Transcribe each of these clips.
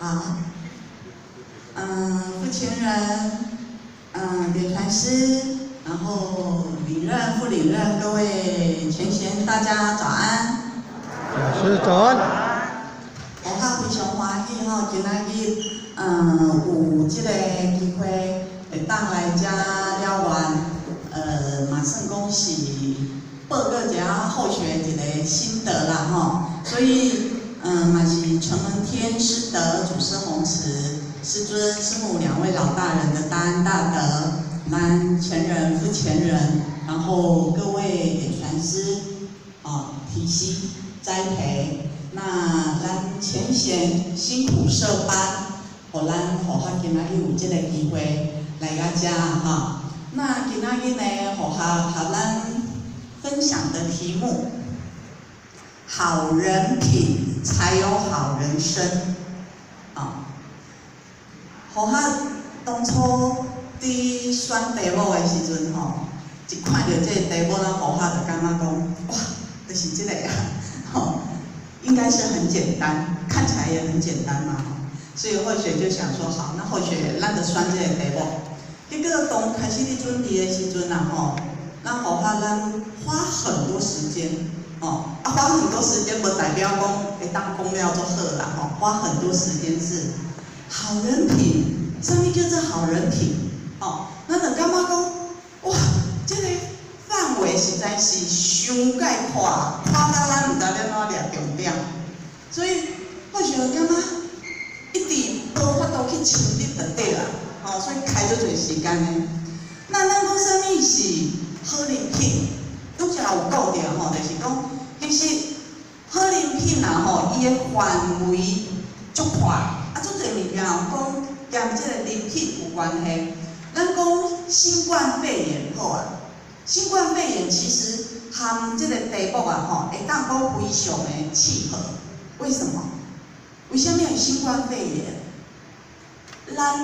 好，傅前人，点传师，然后领任、副领任，各位前贤，大家早安。老師早安。我較非常歡喜吼，今仔日有這個機會會當來遮了願，嘛算講是報告一下後學一個心得啦吼，所以嘛是承蒙天師德祖師弘持師尊師母兩位老大人的大恩大德，咱前人復前人，然後各位點傳師哦提攜栽培，那咱前賢辛苦設班，予咱護法今仔日有這個機會來到遮哈。那今仔日呢，護法予咱分享的題目：好人品才有好人生。啊，護法當初佇選題目的時陣吼，一看著這個題目，咱護法就感覺講，哇，就是這個啊，吼，應該是很簡單，看起來也很簡單嘛，所以後學就想說，好，那後學咱就選這個題目。結果當開始咧準備的時陣啊，吼，咱護法咱花很多時間，哦，啊，花很多時間，無代表講會當講了足好啦，吼，花很多時間是好人品，啥物叫做好人品？哦，咱就感覺講，哇，這個範圍實在是傷蓋闊，闊到咱毋知欲按怎掠重點，所以我就感覺一直無法度去深入就對啦，吼，所以開足濟時間的。那咱講啥物是好人品？拄才有講著吼，就是講其實好人品啊吼，伊的範圍足闊，啊，足濟物件講兼這個人品有關係。咱講新冠肺炎好啊，新冠肺炎其實和這個題目啊吼，會當講非常的契合。為什麼？為啥物會新冠肺炎？咱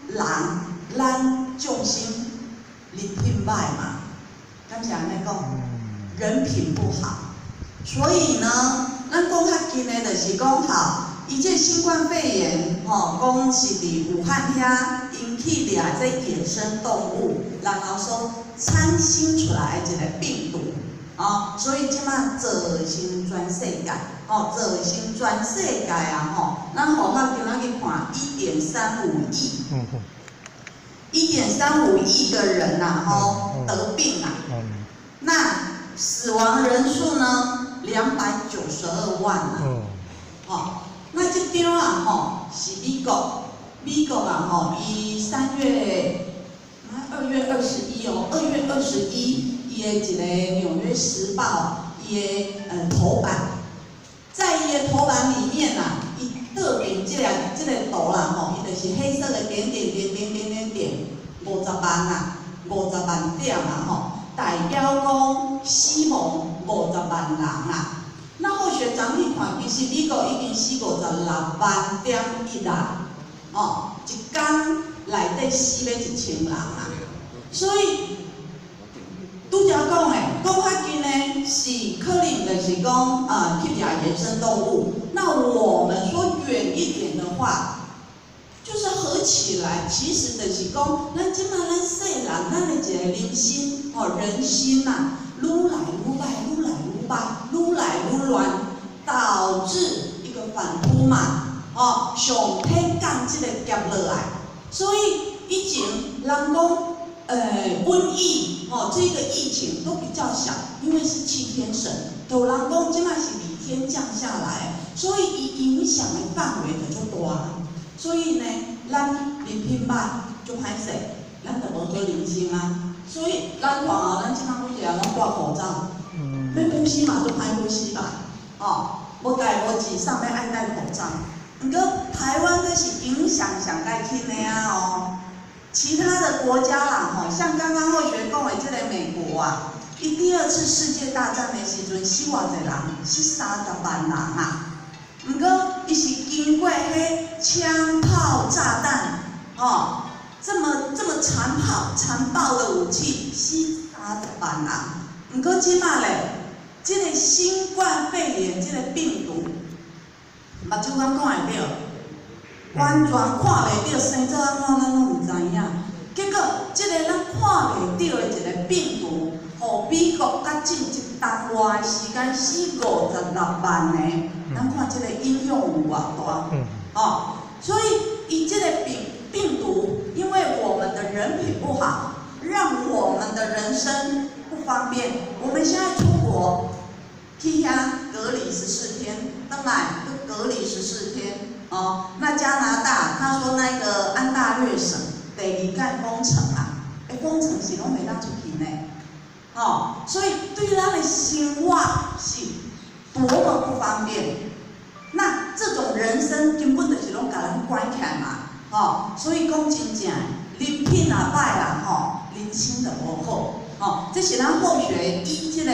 人，咱眾生人品歹嘛，敢是按呢講？人品不好，所以呢，咱講較近的，就是講吼，伊這新冠肺炎吼，講是佇武漢遐引起掠這野生動物，然後所產生出來的一個病毒，哦，所以這馬造成全世界，吼，造成全世界啊，吼，咱護法今仔去看1.35億，1.35億個人吶，吼，得病啊，那死亡人數呢，292萬啊，吼，那這張啊，吼，是美國，美國啊，吼，伊3月，2月21哦，二月二十一，伊的一個《紐約時報》伊的頭版，在伊的頭版裡面啊，伊倒邊這個圖啦，吼，伊就是黑色的點點點點點點點，五十萬啊，50萬點啊，吼，代表講死亡五十萬人啊。那後學昨去看，其實美國已經死56.1萬啦，哦，一工內底死欲1000人啊。所以拄才講的，講較近的是可能就是講啊，去掠野生動物。那我們說遠一點的話，就是合起來，其實就是講，咱這馬咱世人，咱的一個人心，吼，人心吶，愈來愈歹，愈來愈歹，愈來愈亂，導致一個反撲嘛，哦，上天降這個劫落來，所以以前人講，瘟疫，吼，這個疫情都比較小，因為是七天神，都人講這馬是禮天降下來，所以伊影響的範圍就足大。所以呢，咱人品歹，足歹勢，咱就無好人生啊。所以咱看哦，咱這馬每一个人攏戴口罩，欲呼吸嘛，足歹呼吸吧，哦，無代無誌，啥物愛戴口罩。毋過台灣閣是影響上蓋輕的啊哦，其他的國家啦吼，像剛剛後學講的這個美國啊，伊第二次世界大戰的時陣死偌濟人，死30萬人啊。毋過伊是經過彼槍炮炸彈，吼，這麼這麼殘暴的武器，死三十萬人。毋過這馬咧，這個新冠肺炎這個病毒，目睭敢看會著？完全看袂著，生做按怎，咱攏毋知影。結果，這个咱看袂著的一个病毒，予美國佮進一冬外的時間死56萬个，咱看這个影響有偌大？哦，所以伊這個病毒，因為我們的人品不好，讓我們的人生不方便。我們現在出國去遐隔離十四天，轉來閣隔離十四天。哦，那加拿大他說那個安大略省第二屆封城啊，欸，封城是攏袂當出去呢。哦，所以對咱的生活是多麼不方便。那這種人生根本就是攏共咱關起來嘛，吼，所以講真正，人品若歹啦，吼，人生就無好，吼，這是咱後學以這個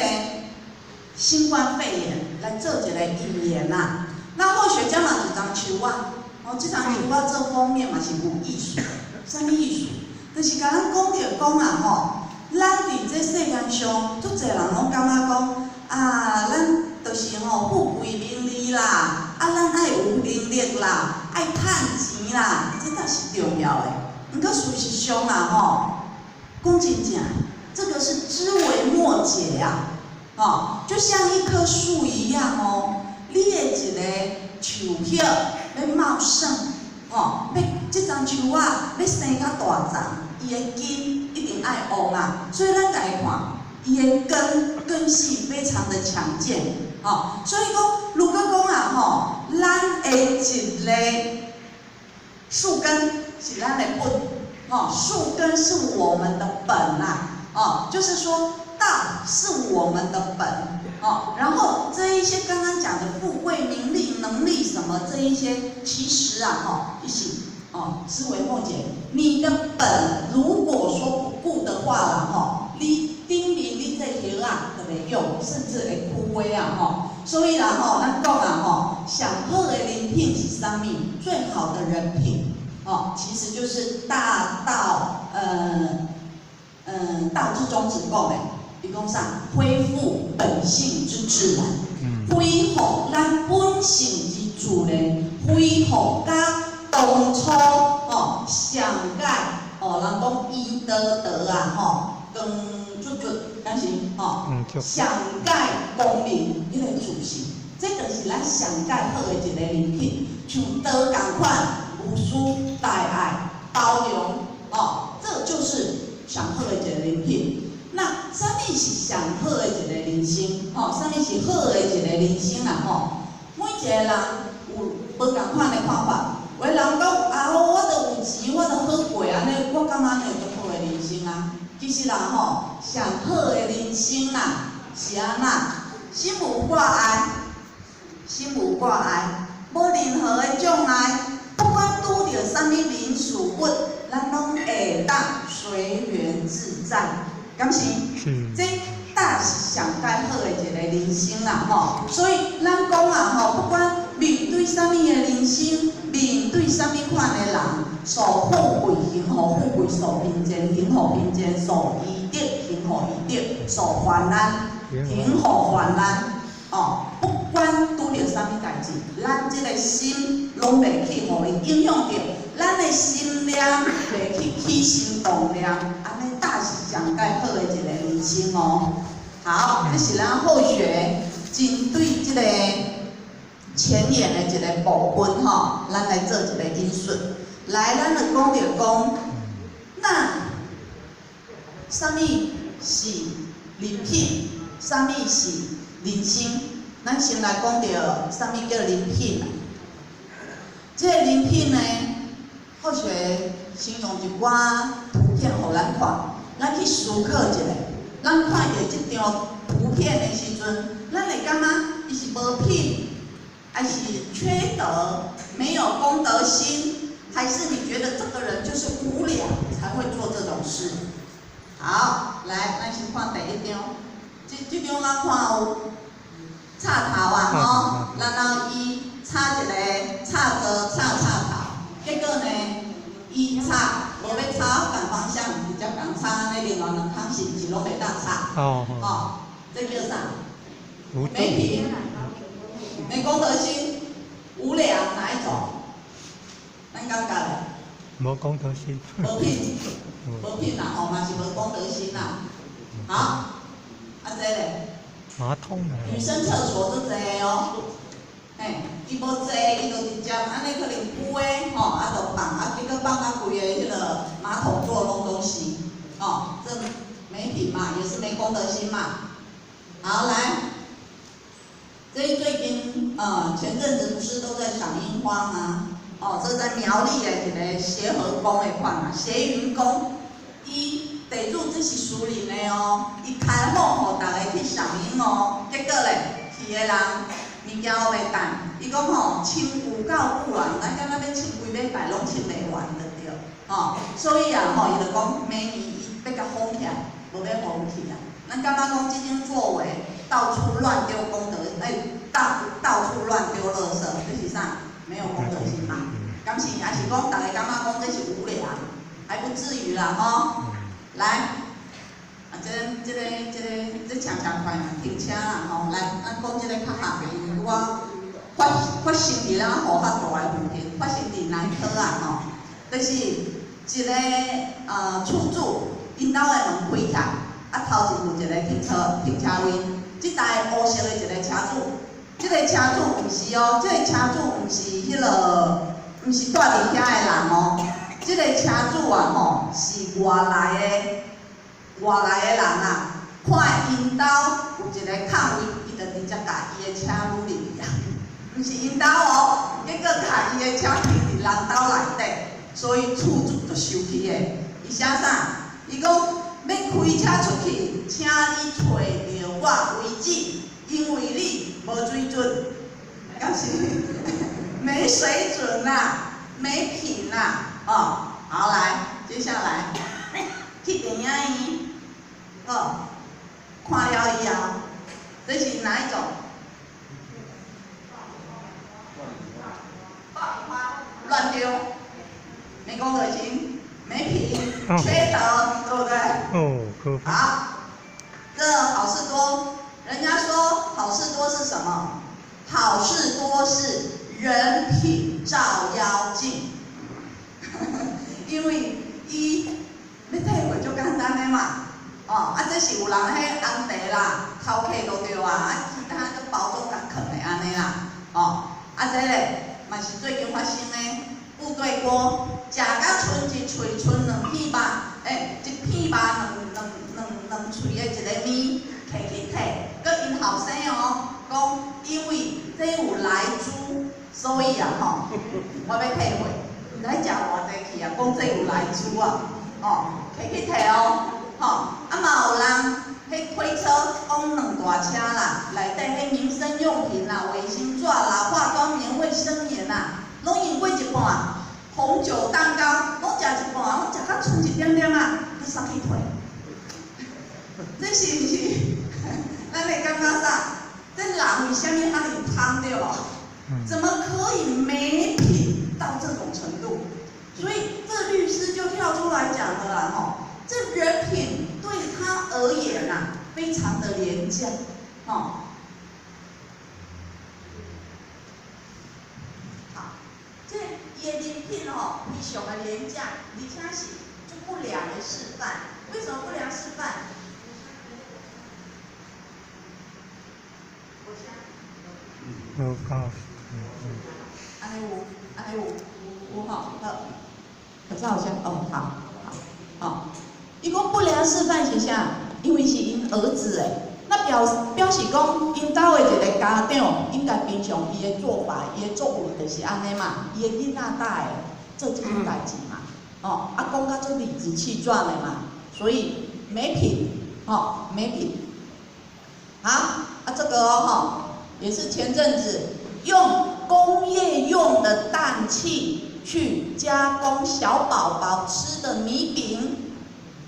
新冠肺炎來做一個引言啦。那後學這嘛一叢樹仔，哦，這叢樹仔做封面嘛是有意思，啥物意思？就是共咱講著講啊，吼，咱佇這世間上，足濟人攏感覺講，啊，咱就是吼富貴名利啦，啊，咱愛有能力啦，愛趁錢啦，這才是重要的。毋過事實上啊，吼，講真正，這個是枝微末節啊，吼，就像一棵樹一樣哦，你的一個樹葉欲茂盛，吼，欲這叢樹仔欲生較大叢，伊的根一定愛旺啊，所以咱共伊看，伊的根系非常的強健，吼，所以講，如果講啊，吼，咱的一個樹根是咱的本，吼，樹根是我們的本啊，哦，就是說道是我們的本，哦，然後這一些剛剛講的富貴、名利、能力什麼這一些，其實啊，吼，一起哦，枝微末節。你的本如果說不顧的話啦，吼，你頂面你這葉仔就袂用，甚至會枯萎啊，吼。所以啦，吼，咱講啊，吼，上好的人品是啥物？最好的人品，哦，其實就是大道，道之宗旨講的，伊講啥？恢復本性之自然，恢復咱本性之自然，恢復佮當初吼上蓋哦，人講伊德德啊，吼，光出出，敢是吼，上蓋光明彼個自性，這就是咱上蓋好的一個人品，像道仝款，無私、大愛、包容，哦，這就是上好的一個人品。那啥物是上好的一個人生？吼，啥物是好的一個人生啦？吼，每一個人有無仝款的看法。有的人講啊，我都有錢，我都好過按呢，我感覺按呢足好的人生啊。其實啦吼，上好的人生啦，是按怎？心無掛礙，心無掛礙，無任何的障礙，不管拄著啥物人事物，咱攏會當隨緣自在，敢是？是。這才是上蓋好的一個人生啦吼。所以咱講啊吼，不管面對啥物的人生，面對啥物款的人，數富貴行予富貴，數貧賤行予貧賤，數威德行予威德，數患難行予患難。哦，不管拄著啥物代誌，咱這個心攏袂去予伊影響著，咱的心念袂去起心動念，按呢才是上蓋好的一個人生哦。好，這是咱後學針對這個前言的一個部分吼，咱來做一個引述。來，咱就講著講，那啥物是人品，啥物是人生？咱先來講著啥物叫人品。這個人品呢，後學先用一寡圖片予咱看，咱去思考一下。咱看著這張圖片的時陣，咱會感覺伊是無品，還是缺德，沒有公德心，還是你覺得這個人就是無良才會做這種事？好，來，咱先看第一張，這張咱看有插頭啊，吼，然後伊插一個插座插插頭，結果呢，伊插無欲插反方向，直接共插按呢，另外兩空是毋是攏袂當插？哦。吼，這叫啥？沒品，沒公德心，無良，哪一種？感覺咧？無公德心。無品，無品啦，吼，嘛是無公德心啦。好，啊這咧？馬桶。女生廁所足濟的哦，嘿，伊無坐，伊就直接按呢可能久的吼，啊就放，啊結果放到規个彼个馬桶座攏總是，哦，這沒品嘛，也是沒公德心嘛。好，來，這最近前陣子不是都在賞櫻花嗎？哦，這在苗栗的一个協和宮的款啊，協雲宮，伊地主這是私人的哦，伊開放予大家去賞櫻哦，結果咧，去的人物件都袂帶，伊講吼清有夠久啊，咱敢若欲清幾禮拜攏清袂完就對，吼，所以啊吼，伊就講明年伊欲共封起來，無欲予去啊。咱感覺講這種作為，到處亂丟公德，到處亂丟垃圾，這是啥？沒有公德心嘛？敢是？還是講大家感覺講這是無良？還不至於啦，吼。來，啊，這車車快停車啦，吼！來，咱講這個較合的，因為我發生佇咱予較大的附近，發生佇南科啊，吼，就是一個厝主，𪜶兜的門開起來，啊頭前有一個停車位，這台烏色的一個車主，這個車主毋是哦，這個車主毋是彼个，毋是住佇遐的人哦。這個車主啊，吼，是外來的人啊，看𪜶兜有一個空位，伊就直接共伊的車擼入去啊，毋是𪜶兜哦，結果共伊的車停佇人兜內底，所以厝主就生氣的。伊寫啥？伊講欲開車出去，請你揣著我為止，因為你無水準，敢是沒水準啦，沒品啦，哦。好，來，接下來去電影院，好，看了以後，這是哪一種？爆米花亂丟，沒公德心，沒品，缺德，對不對？哦，可怕。好，這好市多，人家說好市多是什麼？好市多是人品照妖鏡。因為伊欲退貨足簡單的嘛，哦，啊這是有人彼紅茶啦，頭客都對啊，啊其他閣包裝共囥的按呢啦，哦，啊這咧嘛是最近發生的部隊鍋，食甲賰一喙賰兩片肉，一片肉兩喙的一个麵，摕去退，閣𪜶後生哦，講因為這有萊豬，所以啊吼，我欲退貨。毋知食偌濟去啊，講這有萊豬啊，哦，摕去退哦，吼，啊嘛有人彼推車講兩大車啦，內底彼民生用品啦、衛生紙啦、化妝棉、衛生棉啦，攏用過一半，紅酒蛋糕攏食一半，攏食甲賰一點點啊，閣送去退。這是毋是？咱會感覺啥？這人為啥物遐爾貪對無？怎麼可以沒品到這種程度？所以這律師就跳出來講了啦，吼，這人品對他而言呐，非常的廉價，吼。好，這伊的人品吼非常的廉價，而且是足不良的示範。為什麼不良示範？無夠。按呢有，按呢有，有吼，好。可是好像哦，好，好，好。伊講不良示範是啥？因為是𪜶兒子誒，那表示講𪜶兜的一個家長，應該平常伊的做法、伊的作為就是按呢嘛，伊的囡仔帶做這種代誌嘛，哦，啊講甲足理直氣壯的嘛，所以沒品，吼，沒品。好，啊這個哦吼，也是前陣子用工業用的氮氣去加工小寶寶吃的米餅，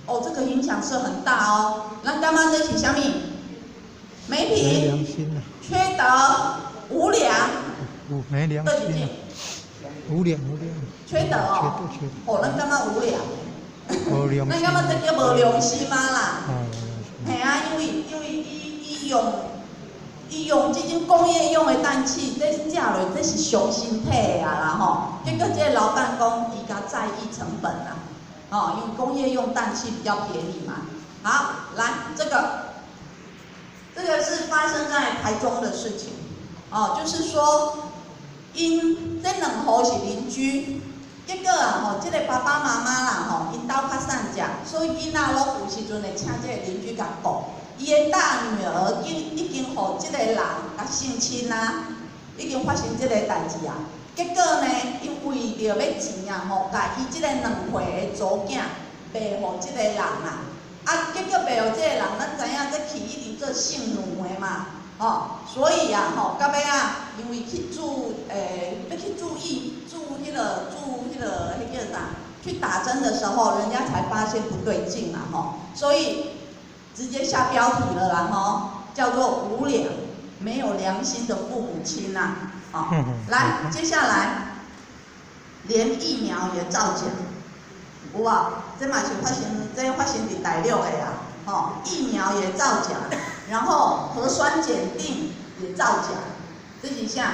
哦，這個影響是很大哦。咱感覺這是啥物？沒品，沒良心啊，缺德，無良。沒良心啊，無良無良。缺德哦。缺德缺德。哦，咱感覺無良。無良心。咱感覺這叫無良心啊啦。嘿啊，因為伊用伊用這種工業用的氮氣，這食落這是傷身體的啊啦吼。結果這个老闆講，伊較在意成本啦，哦，因為工業用氮氣比較便宜嘛。好，來這個，這個是發生在台中的事情，哦，就是說，𪜶這兩戶是鄰居，結果啊吼，這個爸爸媽媽啦吼，𪜶兜較散食，所以囡仔攏有時陣會請這個鄰居共顧。伊的大女兒已經予這個人共性侵啊，已經發生這個代誌啊。結果呢，伊為著欲錢啊吼，共伊這個2歲的查某囝賣予這個人啊。啊，結果賣予這個人，咱知影這去一定做性奴的嘛，吼，所以啊吼，到尾啊，因為去注欲去注意注彼個注彼個彼叫啥？去打針的時候，人家才發現不對勁嘛吼，所以直接下標題了啦吼，叫做無良、沒有良心的父母親呐，好，來，接下來連疫苗也造假，有無？這嘛是發生，這發生佇大陸的啊，吼，疫苗也造假，然後核酸檢定也造假，這是啥？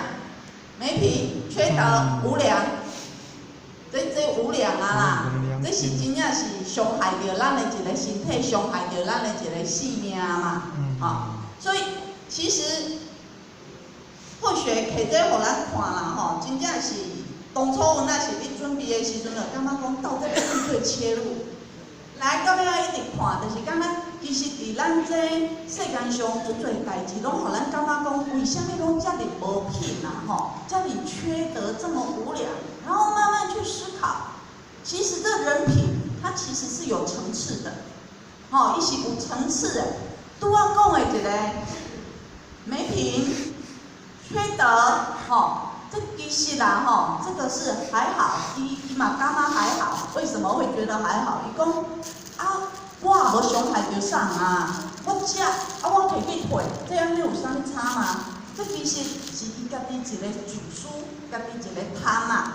沒品、缺德、無良，這無良啊啦！這是真正是傷害著咱的一個身體，傷害著咱的一個性命嘛，吼，所以其實佛學摕這予咱看啦，吼，真正是當初阮若是咧準備的時陣，就感覺講到底欲按怎切入，來到尾仔一直看，就是感覺其實佇咱這世間上足濟代誌，攏予咱感覺講，為啥物攏遮爾無品啊？吼，遮爾缺德，這麼無良，然後慢慢去思考，其實這人品它其實是有層次的，吼，伊是有層次的。拄仔講的一個沒品、缺德，吼，這其實啦，吼，這個是還好，伊嘛感覺還好，為什麼會覺得還好？伊講啊，我也無傷害著啥啊，我食啊，我摕去退，這按呢有啥物差嗎？這其實是伊家己一個自私，家己一個貪嘛，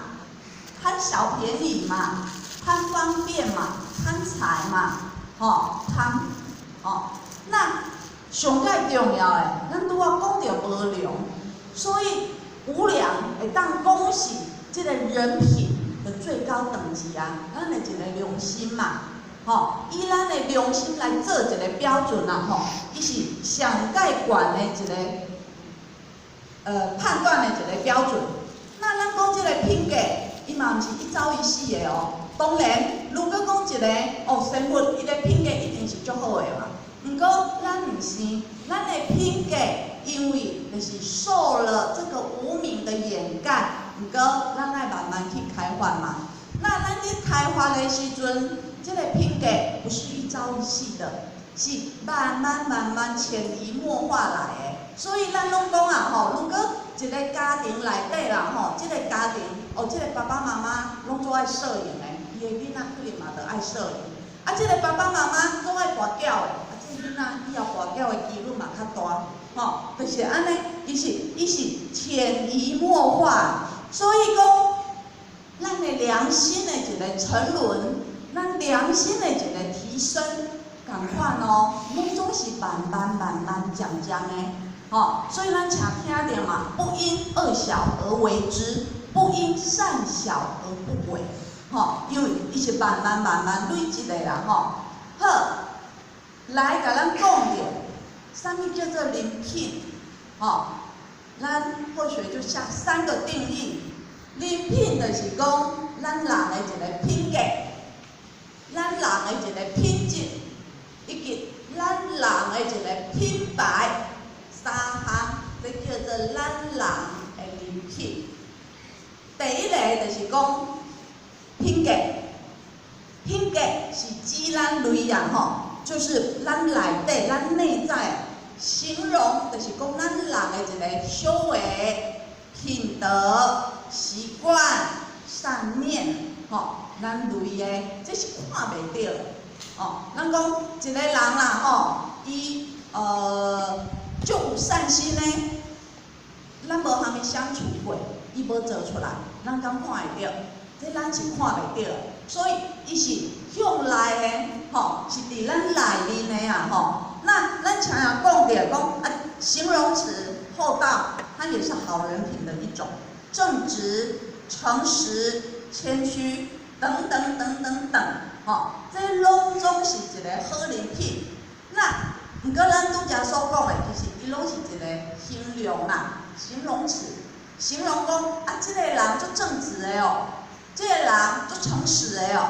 貪小便宜嘛，貪方便嘛，貪財嘛，吼，貪，吼，那上蓋重要的，咱拄仔講著無良，所以無良會當講是這個人品的最高等級啊，咱的一個良心嘛，吼，以咱的良心來做一個標準啊，吼，伊是上蓋懸的一個判斷的一個標準。那咱講這個品格，伊嘛毋是一朝一夕的哦。當然，如果講一個哦，生活伊的品格一定是足好的嘛。毋過咱毋是，咱的品格因為就是受了這個無明的掩蓋，毋過咱愛慢慢去開發嘛。那咱佇開發的時陣，這個品格不是一朝一夕的，是慢慢慢慢潛移默化來的。所以咱攏講啊吼，如果一個家庭內底啦吼，這個家庭哦，這個爸爸媽媽攏足愛攝影的，伊的囡仔可能嘛著愛攝影。啊，這個爸爸媽媽足愛跋筊的，啊，這個囡仔以後跋筊的幾率嘛較大，吼，就是按呢，其實伊是潛移默化，所以講，咱的良心的一個沉淪，咱良心的一個提升，仝款哦，攏總是慢慢慢慢漸漸的，吼，所以咱常聽著嘛，不因惡小而為之，不因善小而不為，吼，因為伊是慢慢慢慢累積的啦，吼。好，來共咱講著，啥物叫做人品？吼，咱或許就下三個定義。人品就是講咱人的一個品格，咱人的一個品質，以及咱人的一個品牌，三項，這叫做咱人的人品。第一个就是講品格，品格是指咱內啊吼，就是咱內底、咱內在，形容就是講咱人的一個修為、品德、習慣、善念，吼，咱內的，這是看袂著的，哦。咱講一個人啦，吼，伊足有善心呢，咱無和伊相處過，伊無做出來，咱敢看會著？這咱是看袂著的，所以伊是向內的，吼，是佇咱內面的啊，吼。那咱常常講著講啊，形容詞厚道，它也是好人品的一種。正直、誠實、謙虛等等等等等，吼，這攏總是一个好人品。那毋過咱拄才所講的，其實伊攏是一個形容啦，形容詞，形容講啊，這个人足正直的哦，這个人足誠實的哦，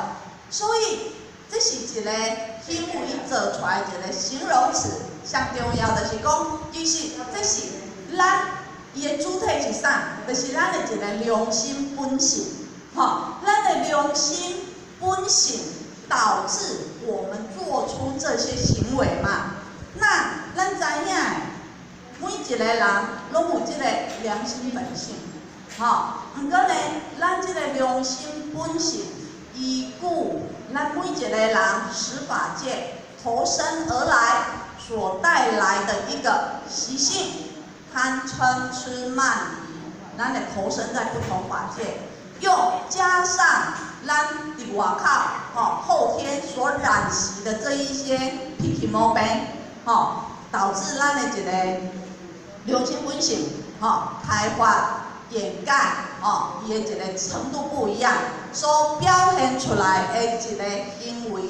所以這是一個行為做出來一個形容詞。上重要就是講，其實這是咱伊的主體是啥？就是咱的一個良心本性，吼，咱的良心本性導致我們做出這些行為嘛。那咱知影，每一個人攏有這個良心本性，吼。毋過呢，咱這個良心本性，依據咱每一個人十法界投生而來所帶來的一個習性，貪嗔痴慢疑，咱會投生在不同法界，又加上咱佇外口，吼，後天所染習的這一些脾氣毛病，吼，導致咱的一個良心本性，吼，開發掩蓋，吼，伊的一個程度不一樣，所表現出來的一個行為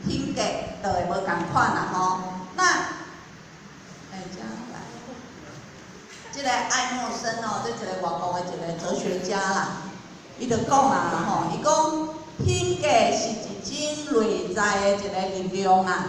品格就會無仝款啦，吼。那，欸，這來，這個愛默生哦，這一個外國的一個哲學家啦，伊就講啊，吼，伊講品格是一種內在的一個力量啊，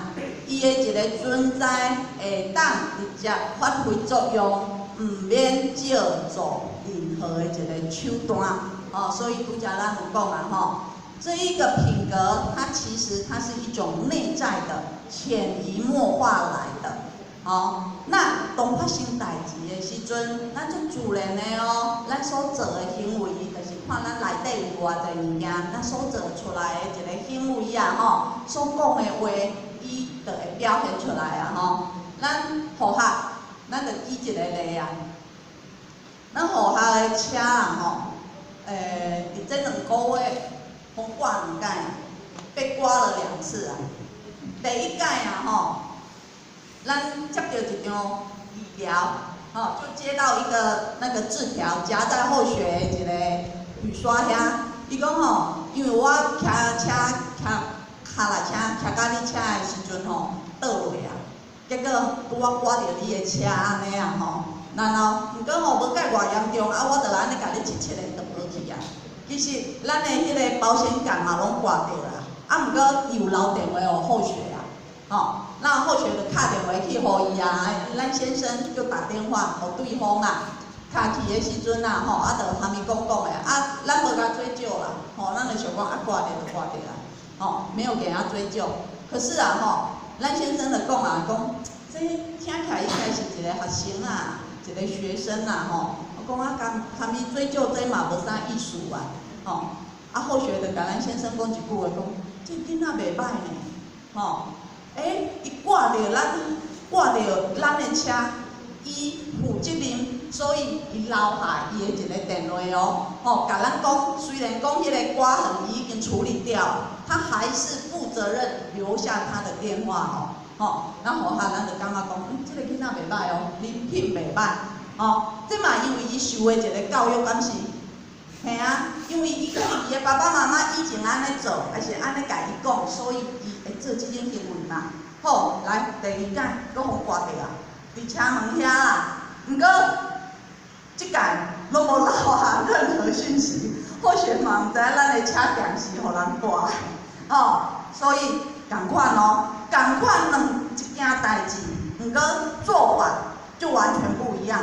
伊的一個存在會當直接發揮作用，毋免借助任何的一個手段，哦，所以拄才咱有講啊，吼，這一個品格，它其實它是一種內在的潛移默化來的，哦，那當發生代誌的時陣，咱足自然的哦，咱所做的行為，就是看咱內底有偌濟物件，咱所做出來的一個行為啊，吼，所講的話，伊就會表現出來啊，吼。咱予學，咱就舉一個例啊，咱予學的車啊，吼，佇這2個月，予掛兩擺，被刮了兩次啊。第一擺啊，吼，咱接著一張字條，吼，就接到一個那個字條，夾在後學一個雨刷遐。伊講吼，因為我騎車騎跤踏車騎甲你車的時陣吼，倒落啊，結果拄仔刮著你的車按呢啊吼，然後毋過吼無蓋偌嚴重，啊我就按呢共你切切的就無去啊。其實咱的彼個保險桿嘛攏刮著啦，啊毋過伊有留電話予後學啊，吼，那後學就敲電話去予伊啊，咱先生就打電話予對方啊，敲去的時陣啊，吼，啊就含伊講講的，啊，咱無共追究啦，吼，咱就想講啊刮著就刮著啦，吼，沒有給他追究。可是啊，吼，咱先生就講啊，講這聽起來應該是一個學生啊，一個學生啊，吼，我講啊，共含伊追究這嘛無啥意思啊，吼，啊後學就共咱先生講一句話，講這囡仔袂䆀呢，吼，欸，伊刮著咱的車，伊負責任，所以伊留下伊的一個電話哦，吼，共咱講，雖然講彼個刮痕伊已經處理掉，他還是負責任留下他的電話哦，吼，咱予下咱就感覺講，這個囡仔袂䆀哦，人品袂䆀，吼，這嘛因為伊受的一個教育，敢是？嘿啊，因為伊可能伊的爸爸媽媽以前按呢做，還是按呢共伊講，所以伊會做這種行為嘛。好，來第二擺閣予刮著啊，佇車門遐啦。毋過，這擺攏無留下任何訊息，或許嘛毋知影咱的車定是予人刮，哦，所以仝款哦，仝款兩一件代誌，毋過做法就完全不一樣，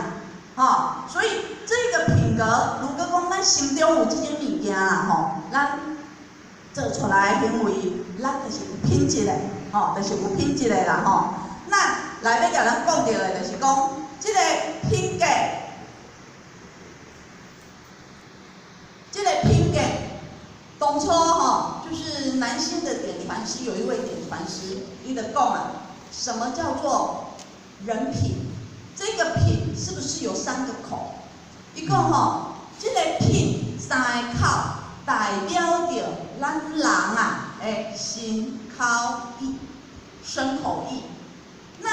吼，所以這個品格，如果講咱心中有這種物件啦，吼，咱做出來的行為，咱就是有品質的，吼，就是有品質的啦，吼。那來欲共咱講著的，就是講這個品格，這個品格，當初吼，就是南新的點傳師有一位點傳師，伊就講啊，什麼叫做人品？這個品是不是有三個口？伊講吼，這個品三個口代表著咱人啊，的心口意，身口意。那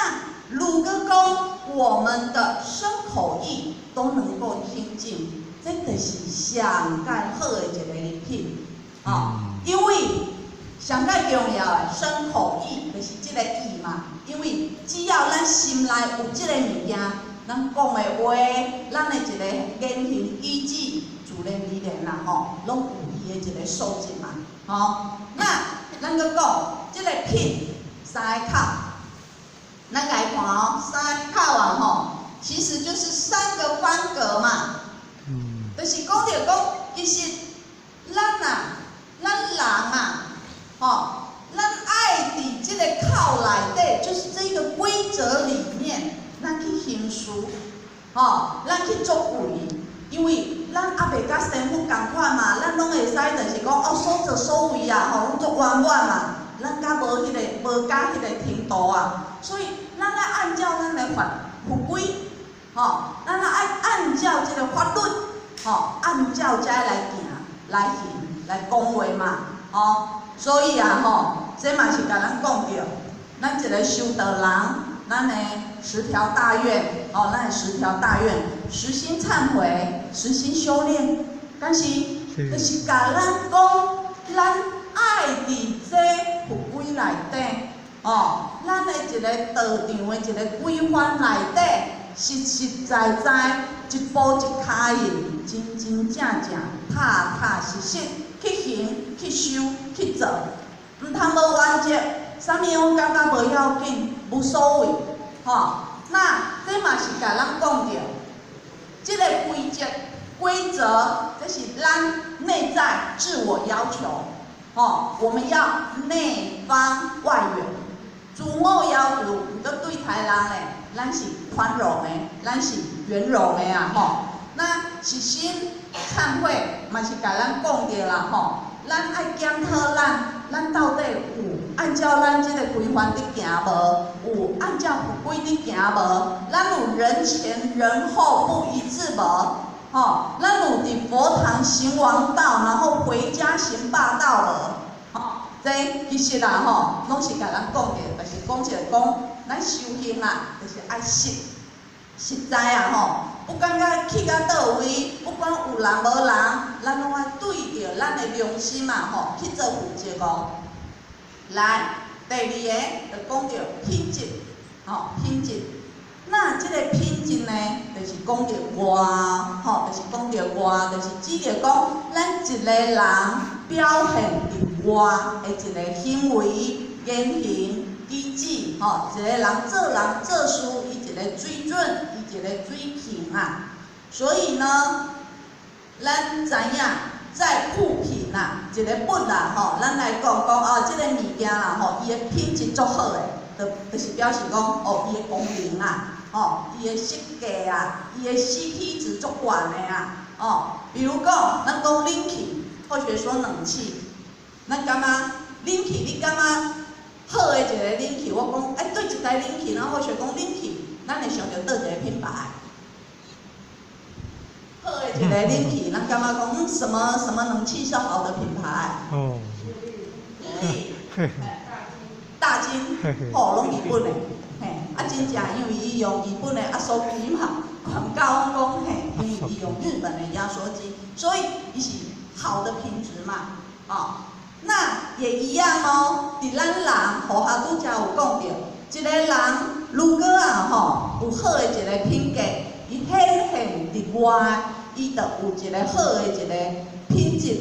如果講我們的身口意都能夠清淨，這就是上蓋好的一個人品，哦，因為上蓋重要的身口意就是這個意嘛，因為只要咱心內有這個物件，咱講的話，咱的一個言行舉止，自然而然啦，吼，攏有伊的一個素質嘛，吼。那咱閣講這個品三个口，咱來看哦，三个口啊，吼，其實就是三個方格嘛。就是講著講，其實咱啊，咱人啊，吼，咱愛佇這個口內底，就是這個規則裡面，咱去行事，吼，咱去作為，因為咱猶未佮師父仝款嘛，咱攏會使就是講哦，所作所為啊，吼，攏足圓滿嘛，咱較無彼個無佮彼個程度啊，所以咱愛按照咱的法法規，吼，咱愛按照這個法律，吼，按照這來行、來行、來講話嘛，吼，所以啊，吼，這嘛是共咱講著，咱一個修道人，咱的十條大願，哦，咱的十條大願，實心懺悔，實心修煉，敢是，就是共咱講，咱愛佇這佛規內底，哦，咱的一個道場的一個規範內底，實實在在，一步一跤印，真真正正，踏踏實實去行、去修、去做，毋通無原則，啥物攏感覺無要緊，無所謂，吼。那這嘛是共咱講著，這個規則、規則，這是咱內在自我要求，吼，我們要內方外圓，自我要求，毋過對待人呢，咱是寬容的，咱是圓融的啊，吼。那實心懺悔嘛是共咱講著啦，吼。咱愛檢討咱，咱到底有按照咱這個規範佇行無？有按照法規佇行無？咱有人前人後不一致無？吼，咱有佇佛堂行王道，然後回家行霸道無？吼，這其實啦，吼，攏是共咱講著，就是講一個講，咱修行啊，就是愛實實在啊，吼。不管佮去到佗位，不管有人無人，咱攏愛對著咱的良心嘛，吼，去做負責哦。來，第二个就講著品質，吼，品質。那這個品質呢，就是講著外，吼，就是講著外，就是指著講咱一個人表現佇外的一個行為、言行、舉止，吼，一個人做人做事，伊一個水準，伊一個水平啊。所以呢，咱知影在物品啊，一個物啦，吼，咱來講講哦，這個物件啦，吼，伊的品質足好的，就是表示講，哦，伊的功能啊，吼，伊的設計啊，伊的 CP 值足懸的啊，哦，比如講，咱講冷氣，或者說冷氣，咱感覺冷氣，你感覺好的一個冷氣，我講，哎，對一台冷氣，然後或者講冷氣，咱會想著佗一個品牌？好的一個冷氣，咱感覺講，什麼什麼冷氣是好的品牌？哦。大金，吼，攏日本的，嘿，啊，真正因為伊用日本的壓縮機嘛，廣告講嘿，因為伊用日本的壓縮機，所以伊是好的品質嘛，哦，那也一樣哦，佇咱人，佛學拄才有講著，一個人如果啊吼有好的一個品格，伊顯現佇外，伊就有一個好的一個品質，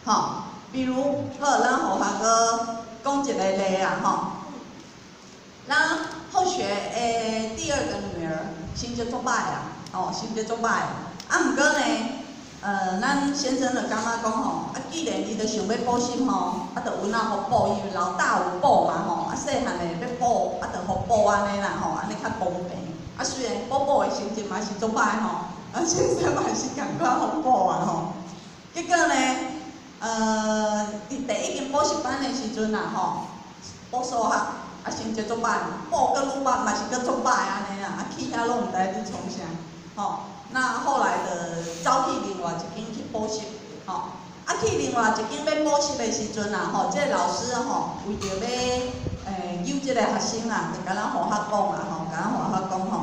吼。比如，好，咱予學哥講一個例啊，吼。咱後學的第二個女兒成績足歹啊，吼，成績足歹。啊，毋過呢，咱先生就感覺講吼，啊，既然伊就想欲補習吼，啊，就有哪予補，因為老大有補嘛吼，啊，細漢的欲補，啊，就予補按呢啦吼，按呢較公平。啊，雖然補補的成績嘛是足歹吼，啊，先生嘛是仝款予補啊吼。結果呢，佇第一間補習班的時陣啊吼，補數學，啊，成績足歹，補閣愈歹嘛是閣足歹按呢啦，啊，去遐攏毋知佇創啥，吼。那後來就走去另外一間去補習，吼。啊，去另外一間欲補習的時陣啊，吼，這個老師吼，為著欲有這个學生啊，就共咱護學講啊吼，共咱護學講吼，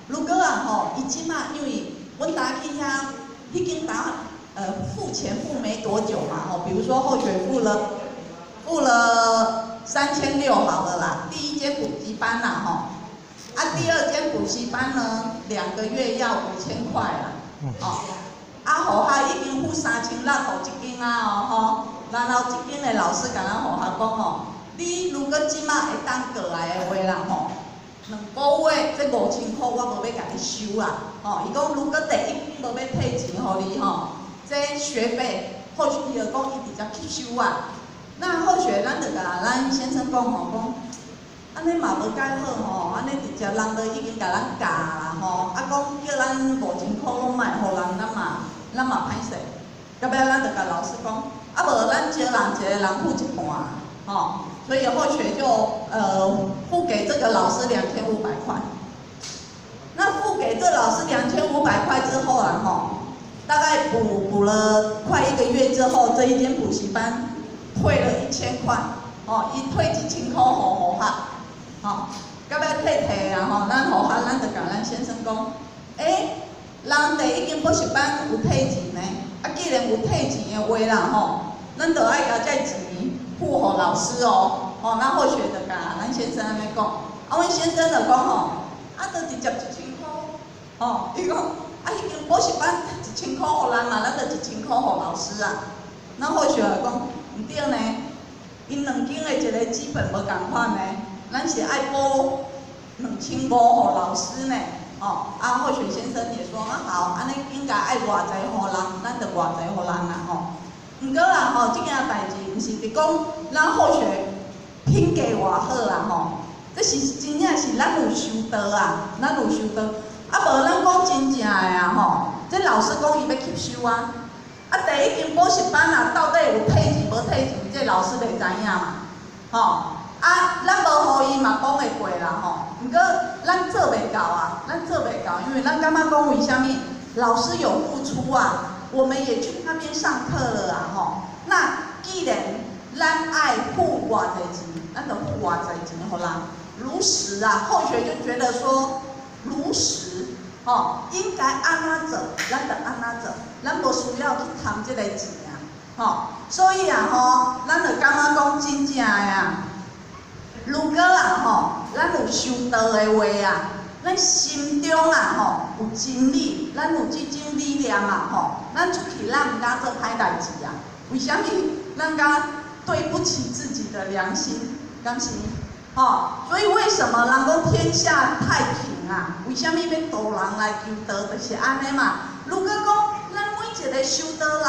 如果啊吼，伊這馬因為阮早去遐，彼間大付錢付沒多久嘛吼，比如說後學付了3600好了啦，第一間補習班啦吼，啊第二間補習班呢，2個月要5000塊啦，哦，啊護學已經付3600予這間啊哦吼，然後這間的老師共咱護學講吼，你如果這馬會當過來的話啦吼，2個月這5000塊我無欲共你收啦，吼，伊講如果第一間無欲退錢予你吼，這學費或許伊就講伊直接吸收啊。那後學咱就共咱先生講吼，講按呢嘛無蓋好吼，按呢直接人都已經共咱教啦吼，啊講叫咱5000塊攏莫予人，咱嘛歹勢。到尾咱就共老師講，啊無咱招人一個人付一半，吼，所以後學就付給這個老師2500塊。那付給這老師兩千五百塊之後啊，吼，大概補了快一個月之後，這一間補習班退了1000塊，哦，伊退1000塊予護學，吼，到尾退退啊，吼，咱護學咱就共咱先生講，欸，人第一間補習班有退錢呢，啊，既然有退錢的話啦，吼，咱就愛共這錢付予老師哦，吼，咱後學就共咱先生按呢講，啊，阮先生就講吼，啊，就直接1000塊，吼，伊講，啊，彼間補習班一千塊予咱嘛，咱就一千塊予老師啊。咱後學就講，毋對呢，𪜶兩間的一個基本無仝款呢，咱是愛補2500予老師呢，吼，啊，後學先生也說啊好，按呢應該愛偌濟予人，咱就偌濟予人啦，吼。毋過啦，吼，這件代誌毋是佇講咱後學品格偌好啦，吼，這是真正是咱有修道啊，咱有修道。啊無咱講真正的啊，吼，這老師講伊欲吸收啊，啊第一間補習班啊，到底有退錢無退錢，這老師袂知影嘛，吼，啊，咱無予伊嘛講會過啦，吼，毋過咱做袂到啊，咱做袂到，因為咱感覺講為啥物老師有付出啊，我們也去那邊上課了啊，吼，那既然咱愛付偌濟錢，咱就付偌濟錢予人，如實啊，後學就覺得說。如實，吼，應該按怎做，咱就按怎做，咱無需要去貪這個錢啊，吼，所以啊，吼，咱就感覺講真正的啊，如果啊，吼，咱有修道的話啊，咱心中啊，吼，有真理，咱有這種理念啊，吼，咱出去咱毋敢做歹代誌啊，為啥物？咱敢對不起自己的良心，敢是？吼，所以為什麼人講天下太平啊？為啥物欲渡人來求道？就是按呢嘛。如果講咱每一個修道人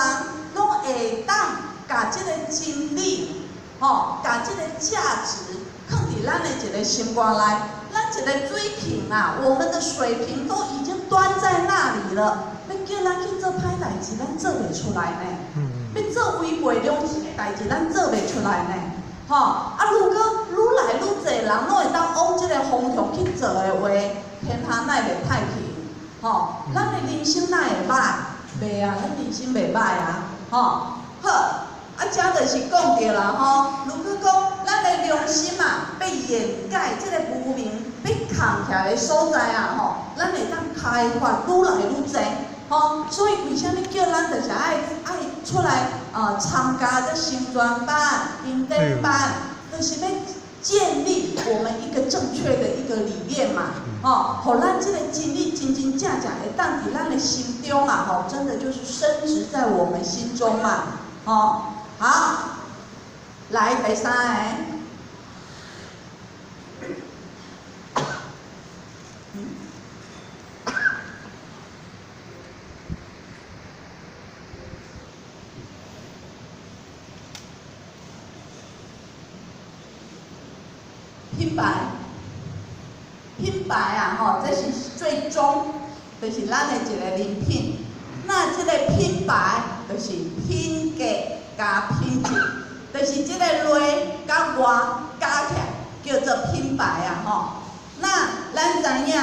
攏會當共這個真理，吼，共這個價值囥佇咱的一個心肝內，咱一個水平啊，我們的水平都已經端在那裡了。欲叫咱去做歹代誌，咱做袂出來呢。欲做違背良心的代誌，咱做袂出來呢。吼，啊！如果愈來愈濟人攏會當往這個方向去做的話，天下哪會袂太平？吼，咱的人生哪會歹？袂啊，咱人生袂歹啊！吼，好，啊，這就是講著啦吼。如果講咱的良心啊，被掩蓋，這個無明被藏起來的所在啊，吼，咱會當開發愈來愈濟。吼，所以為啥物叫咱就是愛出來啊參加這新專班、經典班，就是欲建立我們一個正確的一個理念嘛。吼，予咱這個真理真真正正會當佇咱的心中啊，吼，真的就是深植在我們心中嘛。吼，好，來第三個。品牌，品牌啊，吼，這是最終，就是咱的一個人品。那這個品牌就是品格加品質，就是這個內佮外加起來叫做品牌啊，吼。那咱知影，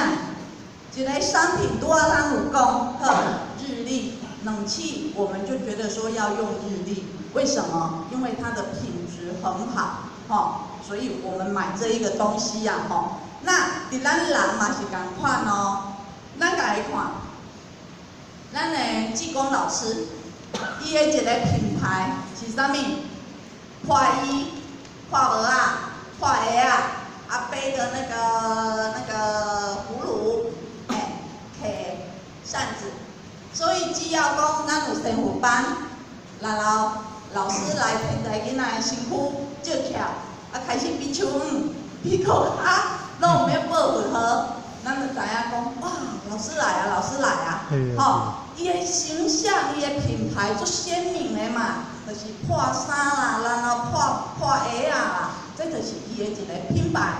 一個商品拄仔咱有講，好，日立冷氣，我們就覺得說要用日立，為什麼？因為它的品質很好，吼。所以我們買這一個東西呀，吼。那佇咱人嘛是仝款哦，咱共伊看，咱的濟公老師，伊的一個品牌是啥物？破衣、破帽仔、破鞋仔，啊背的那個葫蘆，欸，提扇子。所以只要講咱有神父班，然後老師來天才囡仔的身軀借翹，啊開始比手語，比閣較攏毋免報佛號，咱就知影講，哇，老師來啊，老師來啊，吼，伊的形象，伊的品牌足鮮明的嘛，就是破衫啦，然後破破鞋仔啦，這就是伊的一個品牌。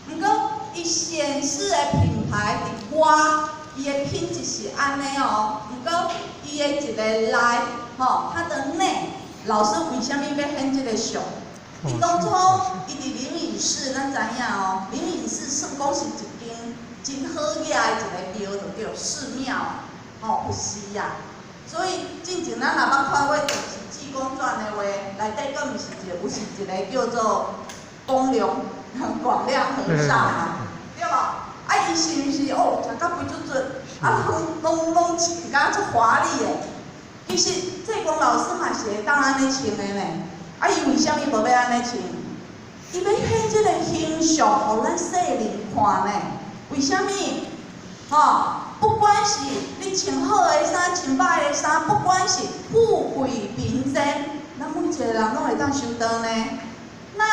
毋過，伊顯示的品牌佇外，伊的品質是按呢哦。毋過，伊的一個內，吼，它的內，老師為啥物欲顯這個相？伊當初伊佇靈隱寺，咱知影哦，靈隱寺算講是一間真好額的一個廟，就對寺廟，吼，佛寺啊。所以進前咱若捌看過電視《濟公傳》的話，內底閣毋是一個，有是一個叫做公亮廣亮和尚嘛，對無？啊，伊是毋是哦，食甲肥嘟嘟，啊，攏穿甲足華麗的？其實濟公老師嘛是會當按呢穿的呢。啊，伊為啥物無欲按呢穿？伊欲顯這個形象，予咱世人看呢？為啥物？吼，不管是你穿好的衫，穿歹的衫，不管是富貴貧賤，咱每一個人攏會當修道呢。那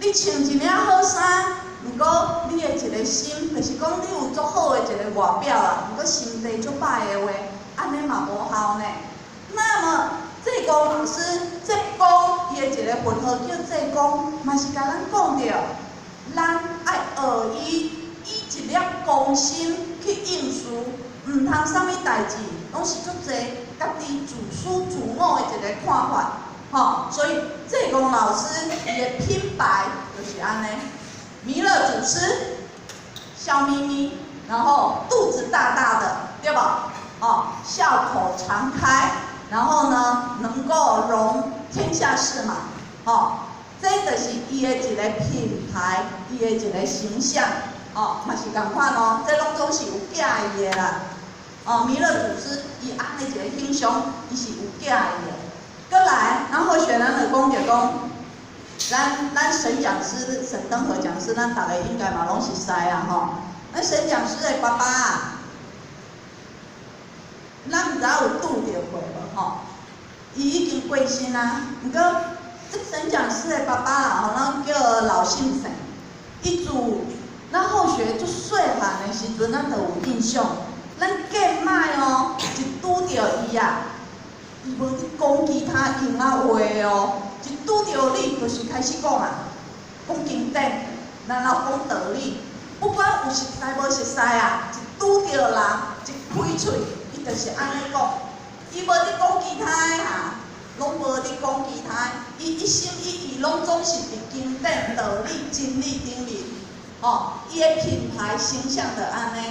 你穿一領好衫，毋過你的一個心，就是講你有足好的一個外表啦，毋過心地足歹的話，按呢嘛無效呢。那麼濟公老師，濟公伊的一個佛號叫濟公，嘛是共咱講著，咱愛學伊以一粒公心去應事，毋通啥物代誌，攏是足濟家己自私自我的一個看法，吼。所以濟公老師伊的品牌就是按呢，彌勒祖師，笑眯眯，然後肚子大大的，對無？哦，笑口常開。然後呢，能夠容天下事嘛，吼，這就是伊的一個品牌，伊的一個形象，哦，嘛是仝款哦，這攏總是有寄意的啦。哦，彌勒祖師伊按呢一個形象，伊是有寄意的。閣來，然後學咱就講著講，咱沈講師、沈登和講師，咱逐个應該嘛攏熟似啊吼。咱沈講師的爸爸啊，咱毋知影有拄著過無吼？伊已經過身啊，毋過這沈講師的爸爸啊，吼，咱叫老先生。伊自咱後學足細漢的時陣，咱就有印象。咱見擺哦，一拄著伊啊，伊無佇講其他閒仔話哦，一拄著你就是開始講啊，講經典，然後講道理，不管有熟似無熟似啊，一拄著人一開喙，伊就是按呢講，伊無佇講其他的哈，攏無佇講其他的，伊一心一意攏總是佇經典、道理、真理頂面，吼，伊的品牌形象就按呢。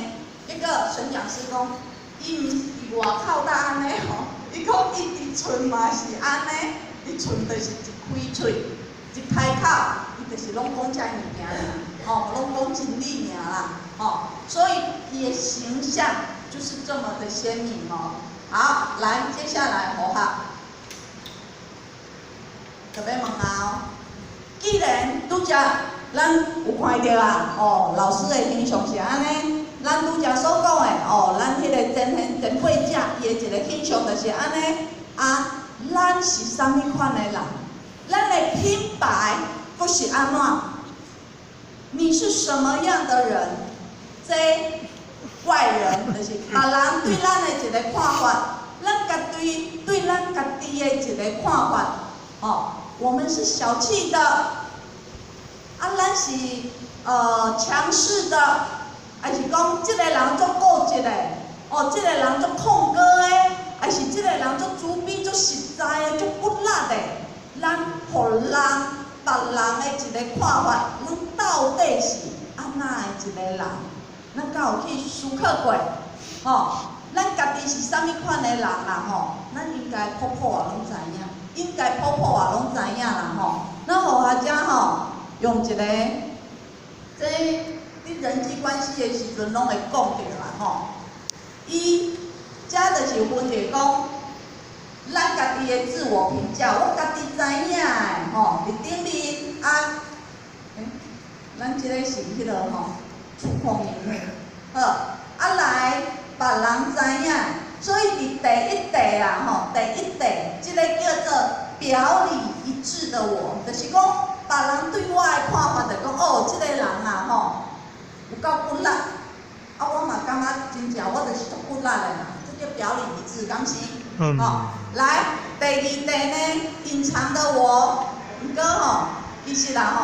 結果沈講師講，伊毋是佇外口才按呢吼，伊講伊佇厝嘛是按呢，佇厝就是一開喙，一開口，伊就是攏講這物件爾，吼，攏講真理爾啦，吼，所以伊的形象就是這麼的鮮明哦。好，來，接下來好哈，就欲問啊哦，既然拄才咱有看著啊，哦，老師的形象是按呢，咱拄才所講的，哦，咱彼個前賢前輩者伊的一個形象就是按呢，啊，咱是啥物款的人？咱的品牌閣是按怎？你是什麼樣的人？這外人就是別人對咱的一個看法，咱家己對咱家己的一個看法，哦，我們是小氣的，啊，咱是強勢的，還是講這個人足固執的，哦，這個人足控高的，還是這個人足自卑、足實在的、足骨力的，咱予人別人的一個看法，咱到底是按怎的一個人？咱敢有去思考過？吼，咱家己是啥物款的人啦？吼，咱應該普普也攏知影，應該普普也攏知影啦？吼，咱予大家吼，用一个，這佇人際關係的時陣攏會講著啦吼。伊這就是分著講，咱家己的自我評價，我家己知影的吼，佇頂面啊，欸，咱這個是彼個吼，觸控螢幕，好，啊來，別人知影，所以佇第一塊啊吼，第一塊，這個叫做表裡一致的我，就是講別人對我的看法就講，哦，這個人啊吼，有夠骨力，啊，我嘛感覺真正我就是足骨力的啦，這叫表裡一致，敢是？嗯。吼，來，第二塊呢，隱藏的我，毋過吼，其實啦吼，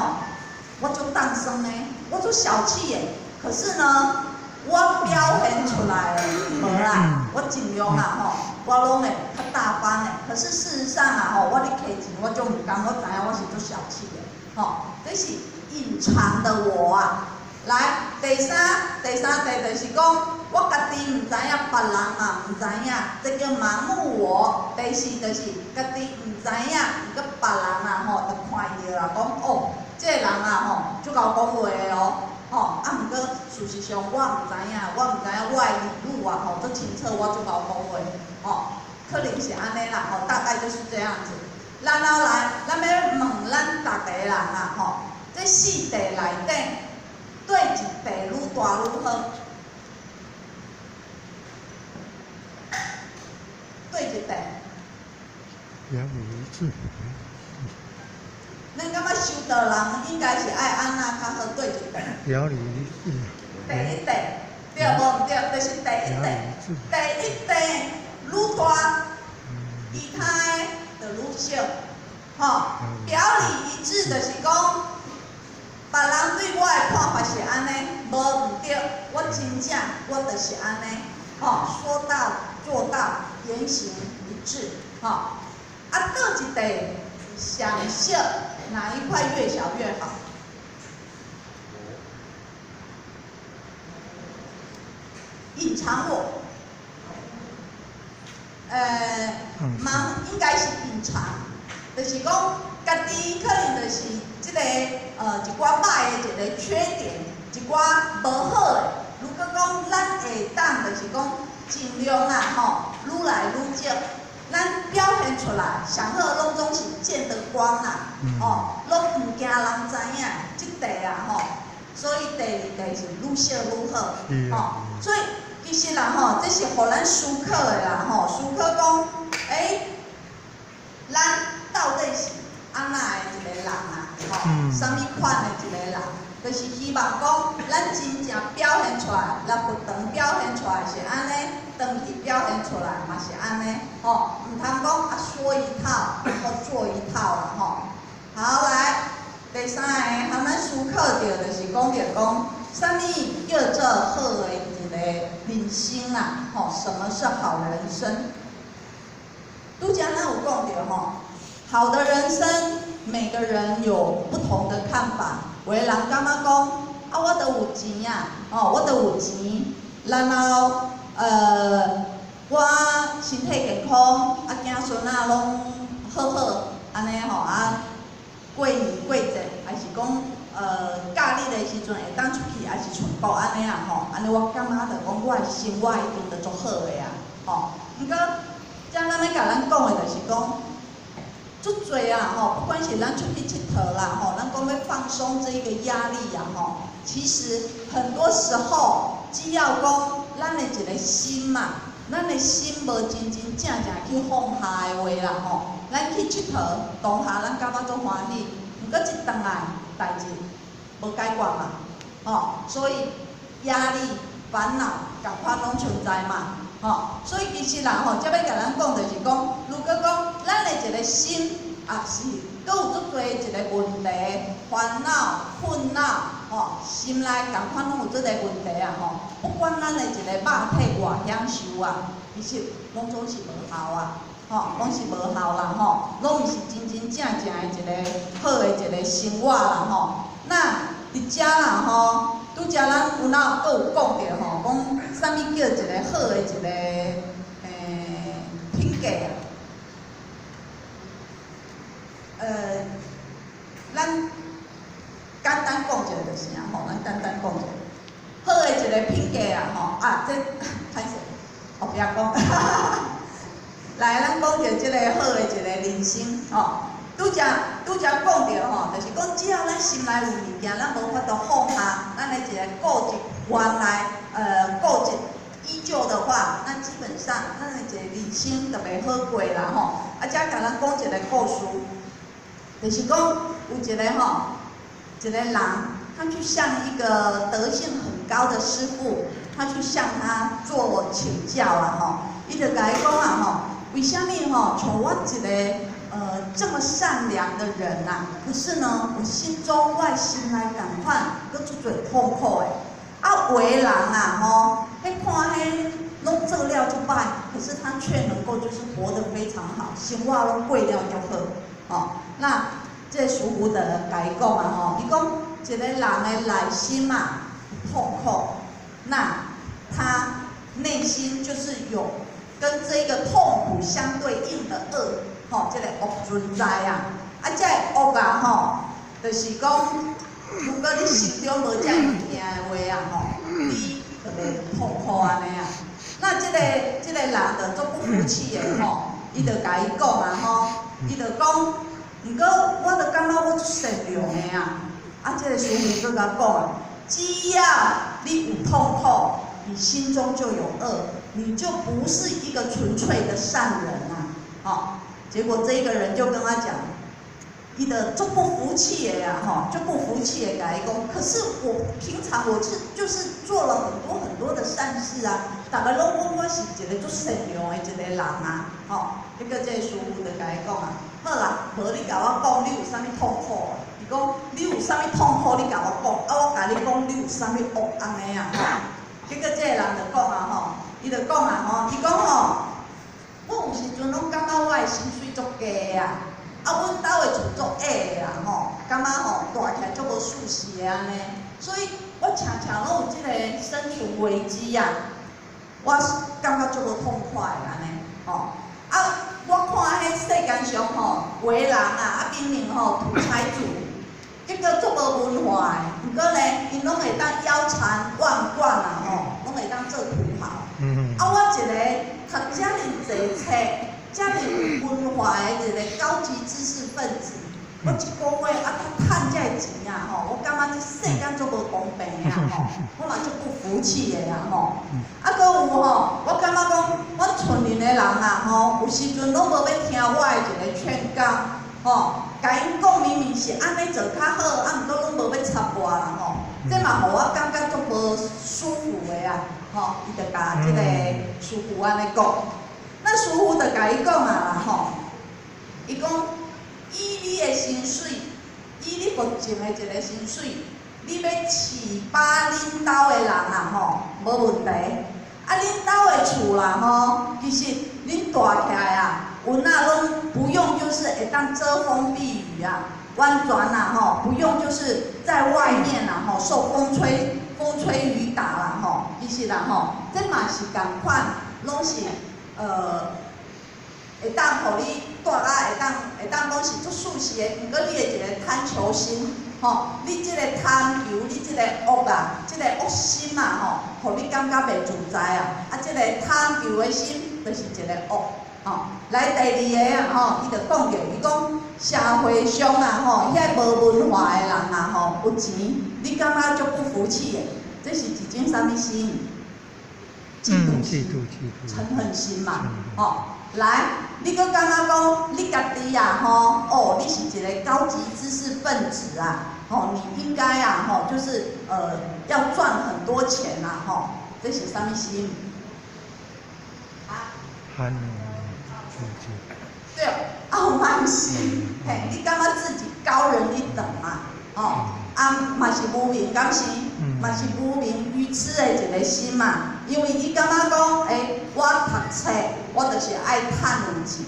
我足當生的，我足小氣的，可是呢，我表現出來的無啦，我盡量啦吼，我攏會較大方的。可是事實上啊吼，我咧摕錢我足毋甘，我知影我是足小氣的，吼，這是隱藏的我啊。來，第三塊就是講，我家己毋知影，別人嘛毋知影，這叫盲目我。第四就是家己毋知影，毋過別人啊吼，就看著啦，講哦，這個人啊吼，足𠢕講話的哦。吼，啊，毋過事實上我毋知影，我毋知影我的理路啊吼，足清楚，我足𠢕講話，吼，可能是按呢啦，吼，大概就是這樣子。然後來，咱欲問咱逐個人啊，吼，這四塊內底，佗一塊愈大愈好？佗一塊？表裡一致。咱感覺修道人應該是愛按怎較好？佗一塊？表裡一致。第一塊，對無毋對？就是第一塊。第一塊愈大，其他的就愈小，吼。表裡一致就是講，別人對我的看法是按呢，無毋對，我真正我就是按呢，吼，說到做到，言行一致，吼。啊，佗一塊上小，哪一塊越小越好？隱藏我，嘛應該是隱藏，就是講家己可能就是這個一寡歹的一個缺點，一寡無好的。如果講咱會當，就是講盡量啊吼，愈來愈少，咱表現出來，上好攏總是見得光啦，吼，攏毋驚人知影，這塊啊吼，所以第二塊是愈小愈好，吼，所以其實啦吼，這是予咱思考的啦吼，思考講，欸，咱到底是按怎的一個人啊？吼，啥物款的一個人？就是希望講，咱真正表現出來，來佛堂表現出來是按呢，轉去表現出來嘛是按呢，吼，毋通講啊說一套，然後做一套啦吼。好，來，第三個，予咱思考著就是講著講，啥物叫做好的一個人生啊？吼，什麼是好人生？拄才咱有講著吼，好的人生，每個人有不同的看法。有的人感覺講，啊，我都有錢啊，吼，我都有錢，然後，我身體健康，啊，子孫仔攏好好，按呢吼，啊，過年過節，還是講，假日的時陣會當出去，還是出國按呢啊吼，按呢我感覺就講，我的生活一定就足好的啊，吼。毋過，遮咱欲共咱講的就是講，足濟啊吼，不管是咱出去𨑨迌啦吼，咱講欲放鬆這個壓力啊吼，其實很多時候，只要講咱的一個心嘛，咱的心無真真正正去放下的話啦吼，咱去𨑨迌當下咱感覺足歡喜，毋過一轉來代誌無解決嘛，吼，所以壓力、煩惱仝款攏存在嘛。吼，所以其實啦吼，這欲共咱講就是講，如果講咱的一個心啊是閣有足濟一個問題、煩惱、困擾，吼，心內仝款攏有這個問題啊吼。不管咱的一個肉體偌享受啊，其實攏總是無效啊，吼，攏是無效啦吼，攏毋是真真正正的一個好的一個生活啦吼。那佇遮啦吼，拄才咱有哪閣有講著吼，講啥物叫一個好的一個品格啊？咱啊，這歹勢，後壁講。來，咱講著這個好的一個人生，吼。拄才拄才講著吼，就是講只要咱心內有物件，咱無法度放下，咱的一個固執原來固執依舊的話，那基本上咱的一個人生就袂好過啦吼。啊，遮共咱講一個故事，就是講有一個吼，一個人，他去向一個德性很高的師父，他去向他做請教啊吼，伊就共伊講啊吼，為啥物吼，像我一個這麼善良的人吶，可是呢，我心中我心內仝款，閣足濟痛苦的。啊，有的人啊，吼，彼看彼攏做了足歹，可是他卻能夠就是活得非常好，生活攏過了足好，吼。那這個師父就共伊講啊，吼，伊講一個人的內心啊痛苦，那他內心就是有跟這個痛苦相對應的惡。吼，這個惡存在啊，啊，這個惡啊，吼，就是講，如果你心中無這个物件的話啊，吼，你就袂痛苦按呢啊。那這個人就足不服氣的吼，伊就共伊講啊，吼，伊就講，毋過我就感覺我足善良的啊。啊，這個師父閣共講啊，只要你有痛苦，你心中就有惡，你就不是一個純粹的善人啊，吼。結果這個人就跟他講，伊就足不服氣的呀，吼，足不服氣的，共伊講。可是我平常我是就是做了很多很多的善事啊，逐家攏講我是一個足善良的一個人啊，吼。結果這個師父就共伊講啊，好啦，無你共我講你有啥物痛苦？伊講你有啥物痛苦，你共我講，啊我共你講你有啥物惡按呢啊，吼。結果這個人就講啊，吼，伊就講啊，吼，伊講吼，我有時陣攏感覺我的薪水足低啊，啊，阮兜的厝足矮的啦吼，感覺吼蹛起來足無舒適的按呢，所以我常常攏有這個生存危機啊，我感覺足無痛快的按呢，吼，啊，我看彼世間上吼，有的人啊，啊明明吼土財主，結果足無文化的，毋過呢，𪜶攏會當腰纏萬貫啊吼，攏會當做土豪。啊，我一個讀遮爾濟冊、遮爾有文化的一個高級知識分子，我一個月啊，才趁這个錢啊吼，我感覺這世間足無公平的啊吼，我嘛足不服氣的啊吼。啊，閣有吼，我感覺講，阮村裡的人啊吼，有時陣攏無欲聽我的一個勸告，吼，共𪜶講明明是按呢做較好，啊，毋過攏無欲插我啦吼，這嘛予我感覺足無舒服的啊，吼，伊就共這個師父按呢講，那師父就共伊講啊啦吼，伊講以你的薪水，以你目前的一個薪水，你欲飼飽恁兜的人啊吼，無問題。啊，恁兜的厝啦吼，其實恁蹛起來啊，蚊仔攏不用，就是會當遮風避雨啊，完全啦吼，不用就是在外面啦吼，受風吹雨打啦吼，其實啦吼，這嘛是仝款，攏是會當予你蹛啊，會當講是足舒適的，毋過你的一個貪求心，吼，你這個貪求，你這個惡啊，這個惡心啊，吼，予你感覺袂自在啊，啊，這個貪求的心就是一個惡，吼。來第二個啊，吼，伊就講著，伊講社會上啊，吼，遐無文化的人啊，吼，有錢，你感覺足不服氣的，這是一種啥物心？嫉妒心、嗔恨心嘛，吼。來，你閣感覺講你家己啊，吼，哦，你是一個高級知識分子啊，吼，你應該啊，吼，就是要賺很多錢啊，吼，這是啥物心？啊？對，傲慢心，嘿，你感覺自己高人一等嘛，哦，啊，嘛是無明，敢是？嘛是無明愚痴的一個心嘛，因為伊感覺講，欸，我讀冊，我就是愛趁有錢，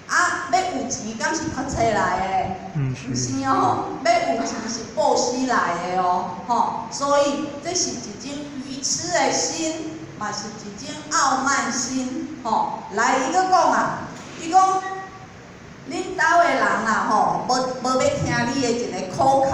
啊，欲有錢敢是讀冊來的？毋是哦，欲有錢是布施來的哦，吼，所以這是一種愚痴的心，嘛是一種傲慢心，吼。來，伊閣講啊，伊講，恁兜的人啊，吼，無欲聽你的一個口勸，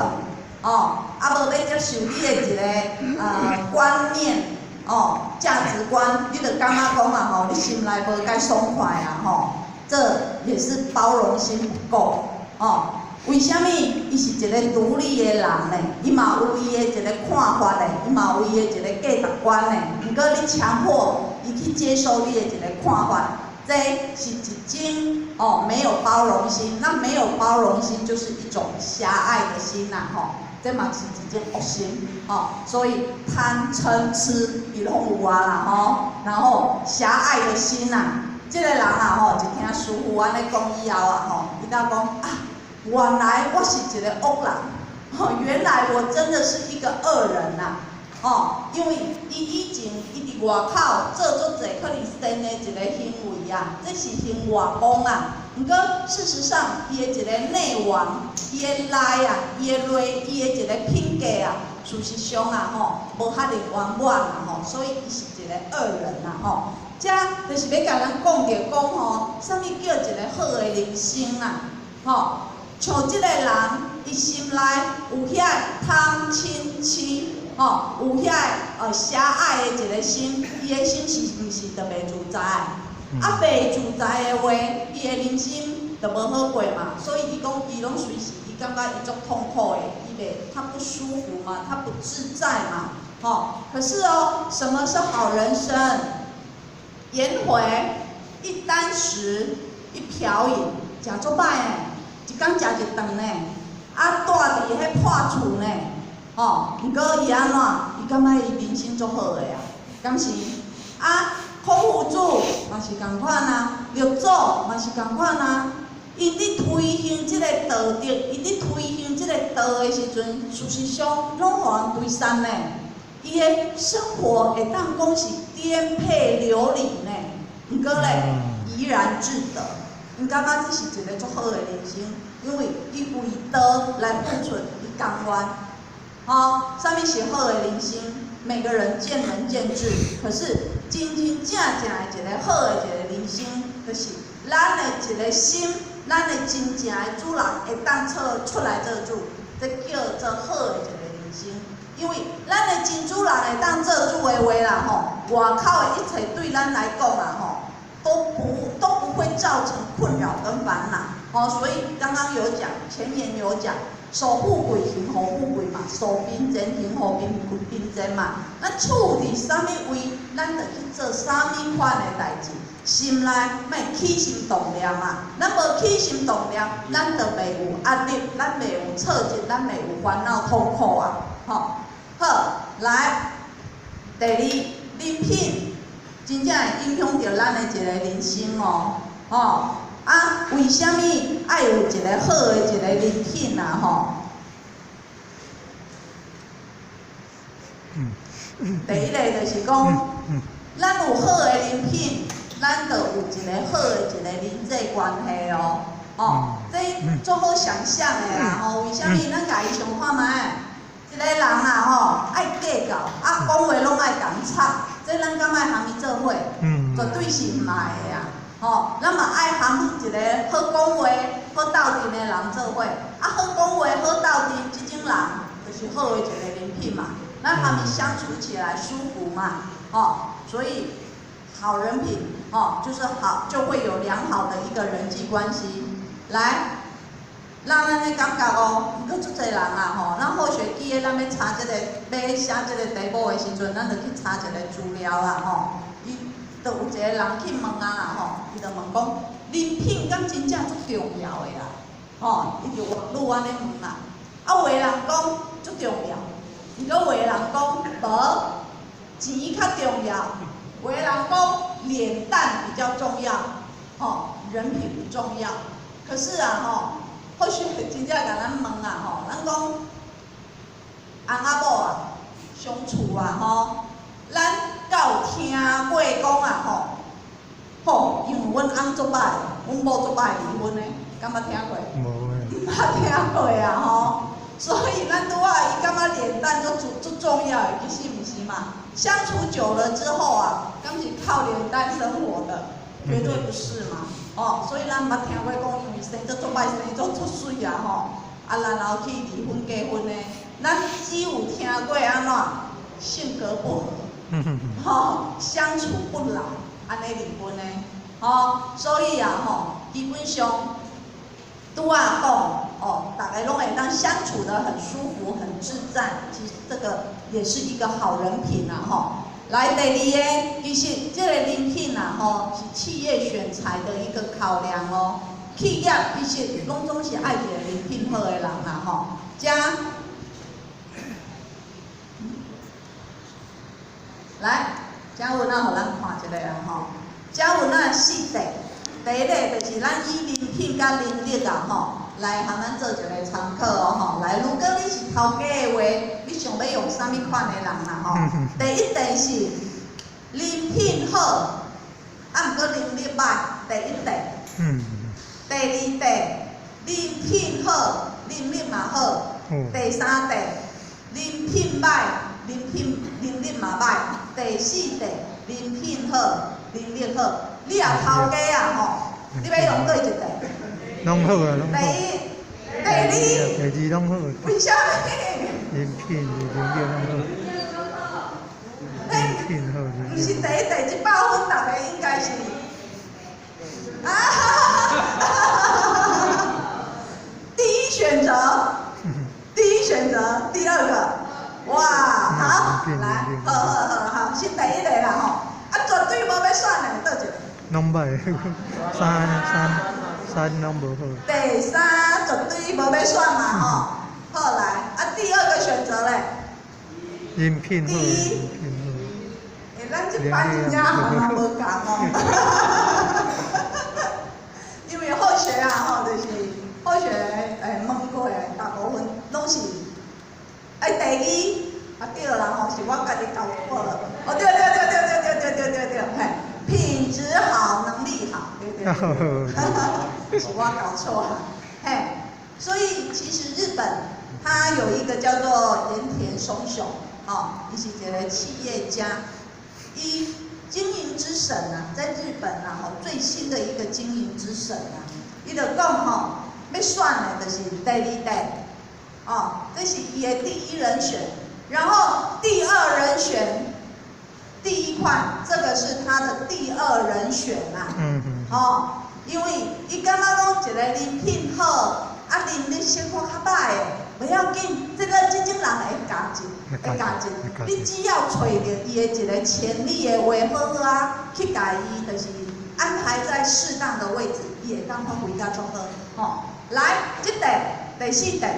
哦，啊，無欲接受你的一個觀念，哦，價值觀，你就感覺講啊吼，你心內無介爽快啊吼，這也是包容心不夠哦。為啥物？伊是一個獨立的人呢？伊嘛有伊的一個看法呢，伊嘛有伊的一個價值觀呢。毋過你強迫伊去接受你的一個看法，這是一種哦沒有包容心。那沒有包容心就是一種狹隘的心呐，吼。這嘛是一種惡心，吼。所以貪嗔痴伊攏有啊啦，吼。然後狹隘的心呐，這個人啊，吼，一聽師父按呢講以後啊，吼，伊就講啊，原來我是一個惡人，吼，原來我真的是一個惡人呐，吼，因為伊以前伊佇外口做足濟可能善的一個行為啊，這是行外功啊。毋過事實上，伊的一個內王，伊的內啊，伊的內，伊的一個品格啊，事實上啊，吼，無遐爾圓滿啊，吼，所以伊是一個惡人啊，吼。這就是欲共咱講著講吼，啥物叫一個好的人生啊，吼。像這個人，伊心內有遐貪嗔痴，吼，有遐狹隘的一個心，伊的心是毋是就袂自在？啊，袂自在的話，伊的人生就無好過嘛。所以伊講，伊攏隨時，伊感覺伊足痛苦的，伊袂，他不舒服嘛，他不自在嘛，吼。可是哦，什麼是好人生？顏回一簞食，一瓢飲，食足歹的。一工食一頓呢，啊，蹛佇彼破厝呢，吼，毋過伊按怎？伊感覺伊人生足好的啊，敢是？啊，孔夫子嘛是仝款啊，六祖嘛是仝款啊。𪜶佇推行這個道德，𪜶佇推行這個道的時陣，事實上攏予人推搧呢。伊的生活會當講是顛沛流離呢，毋過咧，怡然自得。𪜶感覺這是一個足好的人生，因為伊為道來付出，伊甘願。吼，啥物是好的人生？每個人見仁見智。可是真真正正的一個好的一個人生，就是咱的一個心，咱的真正的主人會當出出來做主，這叫做好的一個人生。因為咱的真主人會當做主的話啦，吼，外口的一切對咱來講啊，吼，都不會造成困擾跟煩惱。哦，所以剛剛有講，前言有講，守富貴行予富貴嘛，守貧賤行予貧賤嘛。咱處佇啥物位，咱就去做啥物款的代誌。心內莫起心動念啊，咱無起心動念，咱就袂有壓力，咱袂有挫折，咱袂有煩惱痛苦啊。吼，好，來，第二，人品真正會影響著咱的一個人生哦，吼。啊，為啥物愛有一個好的一個人品啊？吼。第一個就是講，咱有好的人品，咱就有一個好的一個人際關係哦。哦，這足好想像的啦吼。為啥物？咱家己想看覓？一個人啊吼，愛計較，啊講話攏愛共插，這咱敢愛含伊做伙？絕對是毋愛的啊！吼，咱嘛愛含一個好講話、好鬥陣的人做伙。啊，好講話、好鬥陣，這種人就是好的一個人品嘛。咱含伊相處起來舒服嘛，吼，所以好人品，吼，就是好，就會有良好的一個人際關係。來，咱按呢感覺哦，毋過足濟人啊，吼，咱好學記得咱欲查這個，欲寫這個題目的時陣，咱就去查一個資料啊，吼，伊就有一個人去問啊啦，吼，伊就問講，人品敢真正足重要的啦，吼，伊就網路按呢問啦，啊，有的人講足重要，毋過有的人講無，錢較重要，有的人講臉蛋比較重要，吼，人品不重要。可是啊，吼，或許真正共咱問啊，吼，咱講翁仔某啊，相處啊，吼，咱敢有聽過講啊，吼，吼，因為阮翁足歹，阮某足歹離婚的，敢捌聽過？無欸。毋捌聽過啊，吼。所以咱拄仔伊感覺臉蛋足足重要的，其實毋是嘛。相處久了之後啊，敢是靠臉蛋生活的，絕對不是嘛。哦，所以咱毋捌聽過講，因為生做足歹，生做足媠啊吼，啊然後去離婚結婚的，咱只有聽過按怎性格不合，吼，相處不來，按呢離婚的，吼，所以啊，吼，基本上拄仔講，哦，逐家攏會當相處得很舒服、很自在，其實這個也是一個好人品啊，吼。來，第二个，其實這個人品啊，吼，是企業選才的一個考量哦。企業其實攏總是愛一個人品好的人啦，吼。遮，來，嘉文啊，予咱看一下啦，吼。嘉文啊，四塊，第一个就是咱以人品佮能力啊，吼，來含咱做一個參考哦，吼。來，如果你是頭家的話，你想欲用啥物款的人啦，吼？第一塊是人品好，啊，毋過能力䆀，第一塊。第二塊，人品好，能力嘛好。第三塊，人品䆀，人品能力嘛䆀。第四塊，人品好，能力好。你若頭家啊，吼，你欲用佗一塊？攏好啊，攏好。第一、第二、第二攏好。為啥物？人品、能力攏好。人品好，毋是第一塊，這100分，逐个應該是。啊哈哈哈哈！第一選擇，第一選擇，第二個，哇，好，來，好好好好，先第一個啦吼，啊，絕對無欲選的，佗一个？攏䆀，三三三攏無好。第三絕對無欲選嘛吼，好來，啊，第二個選擇咧？人品好，人品好。欸，咱這班真正含嘛無仝哦。因為好學啊吼，就是好學欸問過的大部分攏是，欸第二，啊對啦吼，是我家己搞錯了。哦對對對對對對對對對對，嘿，品質好，能力好，對對對，是我搞錯了，嘿，所以其實日本它有一個叫做岩田松雄，吼，伊是一個企業家，伊經營之神啊，在日本啊，吼最新的一個經營之神啊，伊就講吼，欲選的就是第二代，哦，這是伊的第一人選，然後第二人選，第一款這個是他的第二人選呐，哦，因為伊感覺講一個人品好，啊能力小可較䆀的，袂要緊，這個這種人會加值，會加值。你只要揣著伊的一個潛力的話，好好啊，去共伊就是安排在適當的位置，伊會當發揮甲足好，吼。來，這塊第四塊，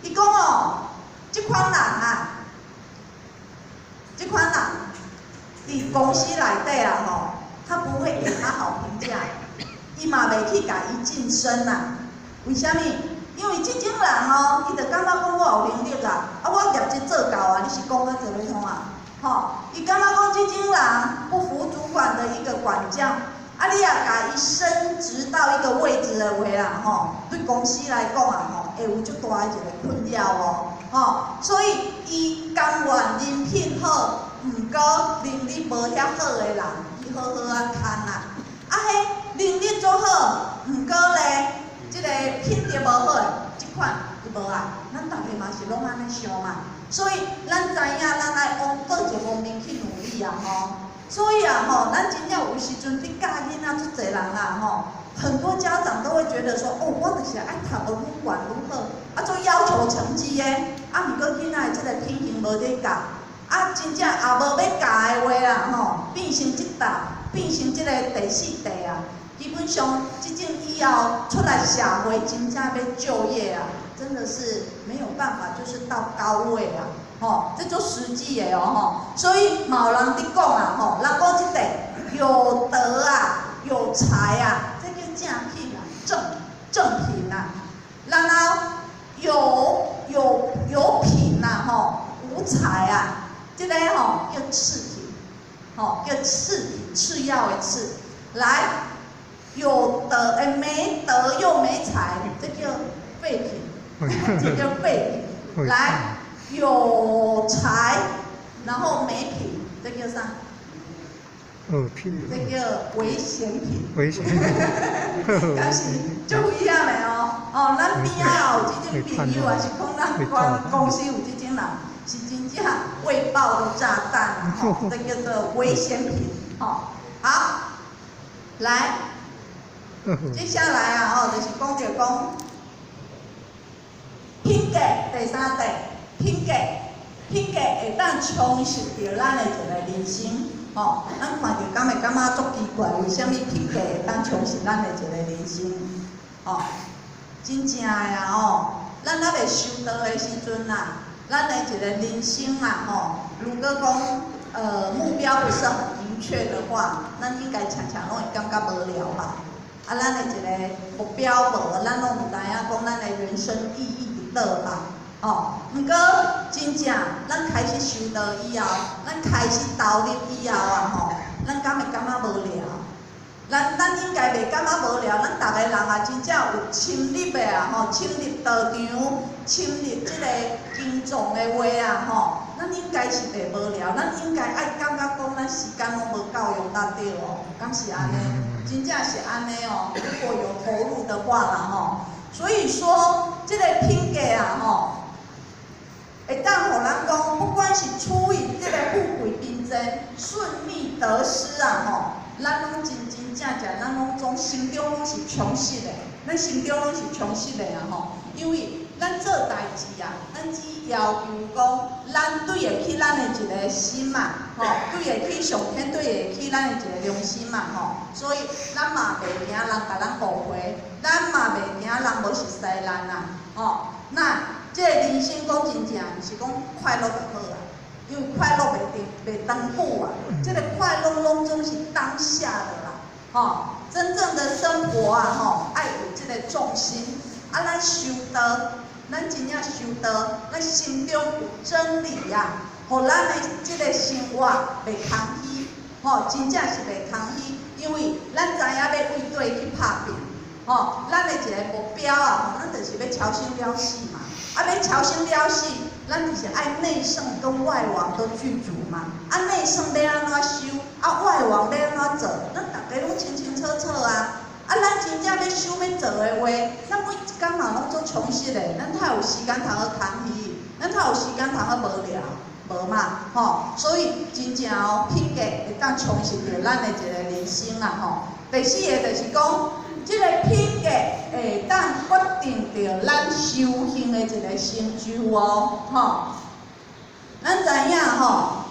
伊講哦，這款人啊，這款人佇公司內底啊，吼，他不會給他好評價，伊嘛袂去共伊晉升啦。為啥物？因為這種人哦，伊就感覺講我有能力啊，啊我業績做到啊，你是講啊做欲創啊？吼，伊感覺講這種人不服主管的一個管教，啊你若共伊升職到一個位置的話啦，吼，對公司來講啊，吼，會有足大的一個困擾哦，吼，所以伊甘願人品好，毋過能力無遐好的人，伊好好啊牽啦，啊彼能力足好，毋過咧，這個品德無好的，這款伊無愛，咱逐个嘛是攏按呢想嘛，所以咱知影咱愛往佗一方面去努力啊吼。所以啊吼，咱真正有時陣佇教囡仔足濟人啊吼，很多家長都會覺得說，哦，我就是愛讀得愈懸愈好，啊，做要求成績的，啊，毋過囡仔的這個品行無咧教，啊，真正也無欲教的話啦吼，變成這搭，變成這個第四塊啊。基本上，這種以後出來社會，真正欲就業啊，真的是沒有辦法，就是到高位啊，吼，這足實際的哦，吼。所以嘛有人佇講啊，吼，人講這個有德啊，有才啊，這叫正品啊，正正品啊。然後有品啊，吼，無才啊，這個吼叫次品，吼叫次品，次要的次。來。有德欸，沒德又沒才，這叫廢品，這叫廢品。來，有才，然後沒品，這叫啥？惡品。這叫危險品。危險品。敢是足危險的哦，哦，咱邊仔有這種朋友，還是講咱公司有這種人，是真正正未爆的炸彈，吼，這叫做危險品，吼。好，來，接下來啊，吼，就是講著講品格，第三塊，品格，品格會當充實著咱的一個人生，吼。咱看著敢會感覺足奇怪，為啥物品格會當充實咱的一個人生？吼，真正的啊，吼，咱猶未修道的時陣啊，咱的一個人生啊，吼，如果講目標不是很明確的話，咱應該常常攏會感覺無聊吧？啊，咱的一個目標無，咱攏毋知影講咱的人生意義佇佗吧？吼，毋過真正咱開始修道以後，咱開始投入以後啊，吼，咱敢會感覺無聊？咱應該袂感覺無聊，咱逐個人啊，真正有深入的啊，吼，深入道場，深入這個經藏的話啊，吼，咱應該是袂無聊，咱應該愛感覺講咱時間攏無夠用才對哦，敢是按呢？真正是按呢哦。如果有投入的話啦，吼，所以說這個品格啊，吼，會當予咱講，不管是處於這個富貴貧賤、順逆得失啊，吼，咱攏真真正正，咱攏總心中攏是充實的，咱心中攏是充實的啊吼，因為咱做代誌啊，咱只要求講，咱對得起咱的一個心嘛，吼，對得起上天，對得起咱的一個良心嘛，吼，所以咱嘛袂驚人共咱誤會，咱嘛袂驚人無熟似咱啊，吼，那這個人生講真正，毋是講快樂就好啊。因為快樂袂定袂長久啊，這個快樂攏總是當下的啦，吼，真正的生活啊，吼，愛有這個重心。啊，咱修道，咱真正修道，咱心中有真理啊，予咱的這個生活袂空虛，吼，真正是袂空虛，因為咱知影欲為佗去拍拼，吼，咱的一個目標啊，咱就是欲超生了死嘛，啊，欲超生了死。咱就是愛內聖跟外王都具足嘛，啊內聖欲按怎修，啊外王欲按怎做，咱逐家攏清清楚楚啊。啊，咱真正欲修欲做的話，咱每一工嘛攏足充實的，咱哪有時間通好空虛？咱哪有時間通好無聊？無嘛，吼。所以真正哦，品格會當充實著咱的一個人生啊，吼。第四个就是講，這個品格會當決定著咱修行的一個成就哦，吼。咱知影吼，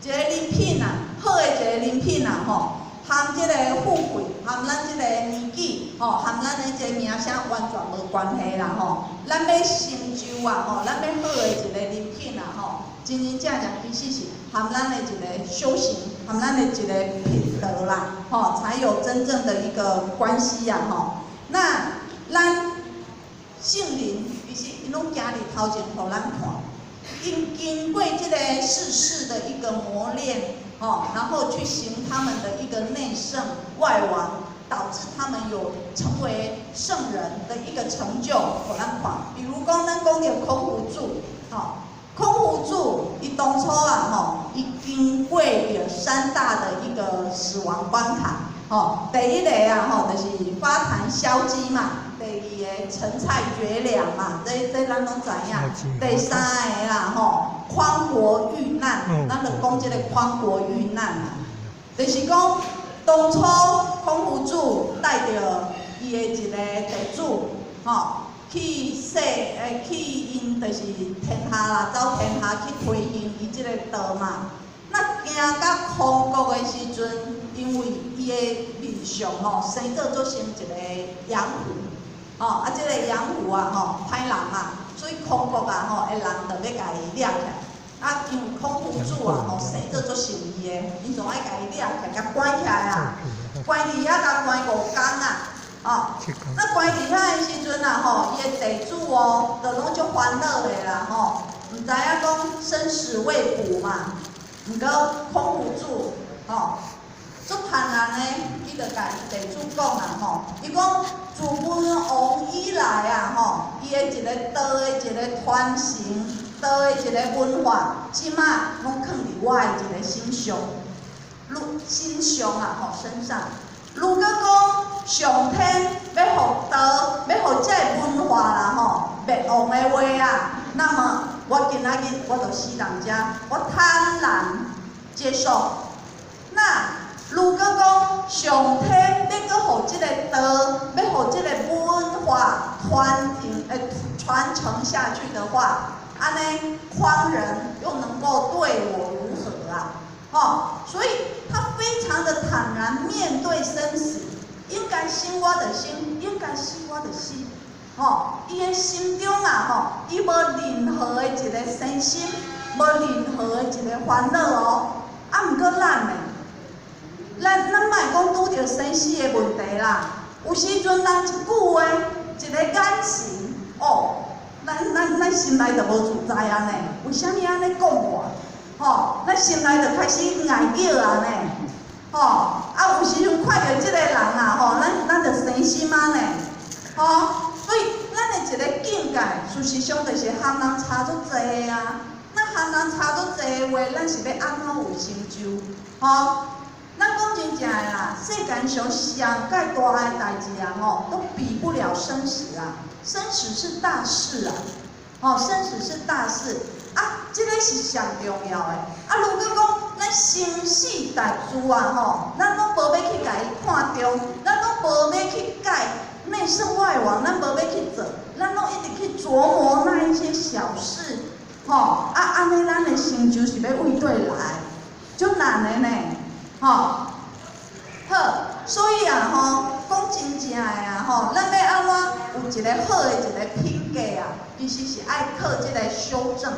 一個人品啊，好的一個人品啊，吼，含這個富貴，含咱這個年紀，吼，含咱的這個名聲完全無關係啦，吼。咱欲成就啊，吼，咱欲好的一個人品啊，吼，真真正正其實是含咱的一個修行，含咱的一個品德啦，吼，才有真正的一個關係呀，吼。那咱聖人其實𪜶攏行佇頭前予咱看，𪜶經過這個世事的一個磨練，吼，然後去行他們的一個內聖外王，導致他們有成為聖人的一個成就，予咱看。比如講，咱講著孔夫子，吼，孔夫子伊當初啊，吼，伊經過著三大的一個死亡關卡，吼，第一個啊，吼，就是發談梟雞嘛。第二個陳蔡絕糧嘛，這咱攏知影。第三個啦，吼，匡國遇難，咱就講這個匡國遇難啊，就是講當初孔夫子帶著伊的一個弟子，吼，去世去𪜶就是天下啦，走天下去推行伊這個道嘛。那行到匡國的時陣，因為伊的面相吼生做做成一個羊糞。吼，啊，這個羊糞啊，吼，歹人啊，所以匡國啊，吼，的人就欲共伊掠起來。啊，因為孔夫子啊，吼，生做足善意的，𪜶總愛共伊掠起來，共關起來啊，關佇遐共關5工啊，哦，那關佇遐的時陣啊，吼，伊的弟子哦，就攏足煩惱的啦，吼，毋知影講生死未卜嘛。毋過孔夫子，吼，足坦然的，伊就共伊弟子講啊，吼，伊講自文王以來啊，吼，伊的一個道的一個傳承，道的一個文化，這馬攏囥佇我的一個身上，愈身上啊，吼身上。如果講上天欲予道，欲予這個文化啦，吼滅亡的話啊，那麼我今仔日我就死佇遮，我坦然接受。那如果講上天欲閣予這個道，欲予這個文化傳承下去的話，按呢匡人又能夠對我如何啊？哦，所以他非常的坦然面對生死，應該生我就生，應該死我就死。吼，伊的心中啊，吼，伊無任何的一個身心，無任何的一個煩惱哦。啊，毋過咱呢，咱莫講拄著生死的問題啦。有時陣人一句話，一個眼神，哦，咱心內就無自在啊呢。為啥物按呢講我？吼，咱心內就開始愛叫啊呢。吼，啊，有時陣看著這個人啊，吼，咱就生心啊呢。吼，所以咱的一個境界，事實上就是和人差足濟啊。那和人差足濟的話，咱是欲按怎有成就？吼，咱講真正的啦，世間上上蓋大的代誌啊，吼，都比不了生死啊。生死是大事啊，吼，生死是大事啊，這個是上重要的。啊，如果講咱生死大事啊，吼，咱攏無欲去共伊看重，咱攏無欲去改內聖外王，咱無欲去做，咱攏一直去琢磨那一些小事，吼，啊，按呢咱的成就是欲為佗來，足難的呢，吼。好，所以啊，吼，講真正的啊，吼，咱欲按怎有一個好的一個品格啊，其實是愛靠這個修正、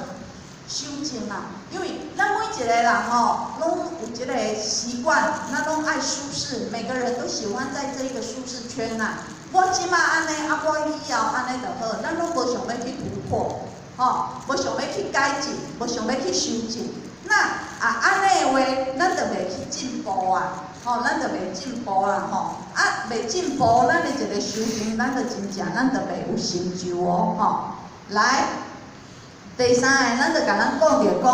修正啊。因為咱每一個人吼，攏有這個習慣，咱攏愛舒適，每個人都喜歡在這個舒適圈啊。我這馬按呢，啊，我以後按呢就好，咱攏無想欲去突破，吼，無想欲去改進，無想欲去修正。那啊，按呢的話，咱就袂去進步啊，吼，咱就袂進步啦，吼。啊，袂進步，咱的一個修行，咱就真正，咱就袂有成就哦，吼。來，第三個，咱就共咱講著講，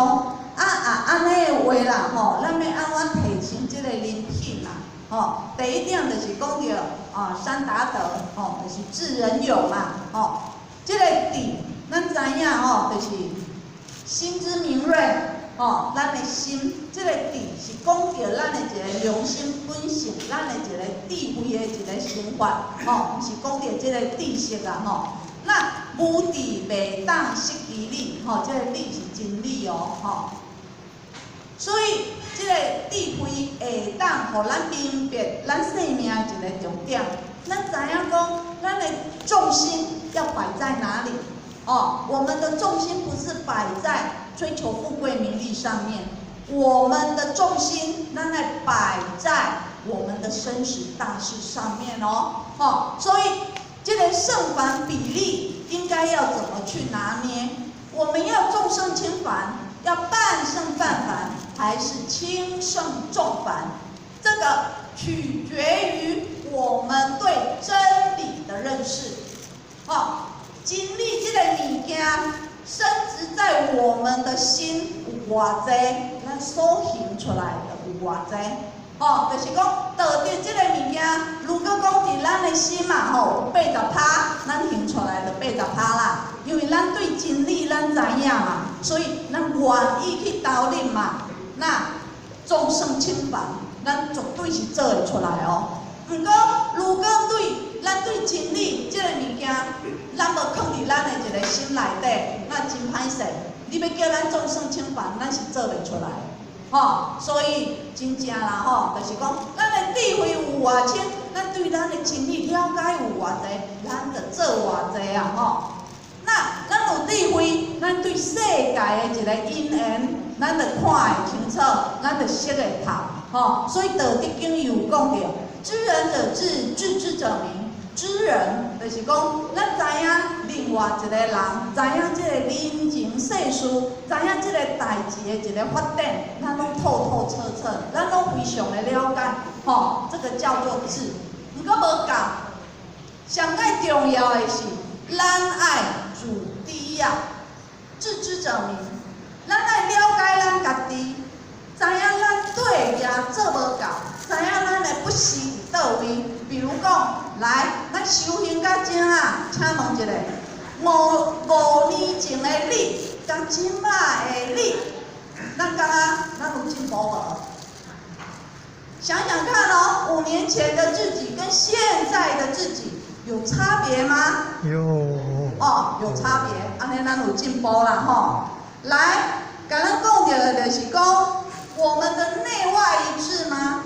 啊啊，按呢的話啦，吼，咱欲按怎提升這個人品啊？吼，第一點就是講著啊，三達德，吼，就是智仁勇嘛，吼，這個智，咱知影吼，就是心之明銳，吼，咱的心，這個智是講著咱的一個良心本性，咱的一個智慧的一個生活，吼，毋是講著這個知識啊，吼。那無智袂當失其理，吼，這個理是真理哦，吼。所以，這個智慧會當予咱明白咱生命的一個重點。咱知影講，咱的重心要擺在哪裡？哦，我們的重心不是擺在追求富貴名利上面，我們的重心咱來擺在我們的生死大事上面哦。哦，所以這個聖凡比例應該要怎麼去拿捏？我們要重聖輕凡，要半聖半凡，還是輕聖重凡？這個取決於我們對真理的認識。哦，真理這個物件，深植在我們的心有偌濟，咱所行出來就有偌濟。哦，就是講道德這個物件，如果講佇咱的心嘛吼，有80%，咱行出來就八十趴啦。因為咱對真理咱知影嘛，所以咱願意去投入嘛。那重聖輕凡，咱絕對是做會出來哦。毋過，如果對咱對真理這個物件，咱無囥佇咱的一個心內底，那真歹勢。你欲叫咱重聖輕凡，咱是做袂出來。吼，所以真正啦吼，就是講，咱的智慧有偌深，咱對咱的真理了解有偌濟，咱就做偌濟啊吼。那咱有智慧，咱對世界的一個因緣，咱就看會清楚，咱就識會透，吼。所以《道德經》有講著，知人者智，知之者明。知人就是講，咱知影另外一個人，知影這個人情世事，知影這個代誌的一個發展，咱攏透透徹徹，咱攏非常的了解，吼，這個叫做智。毋過無夠，上蓋重要的是，咱愛自知啊，自知者明。咱愛了解咱家己，知影咱對也做無夠，知影咱的不是佇佗位。比如講，來，咱修行到這啊，請問一下，五年前的你，佮這馬的你，咱感覺咱有進步無？想想看哦，5年前的自己跟現在的自己有差別嗎？有。哦，有差別，按呢咱有進步啦吼。來，共咱講著的就是講，我們的內外一致嗎？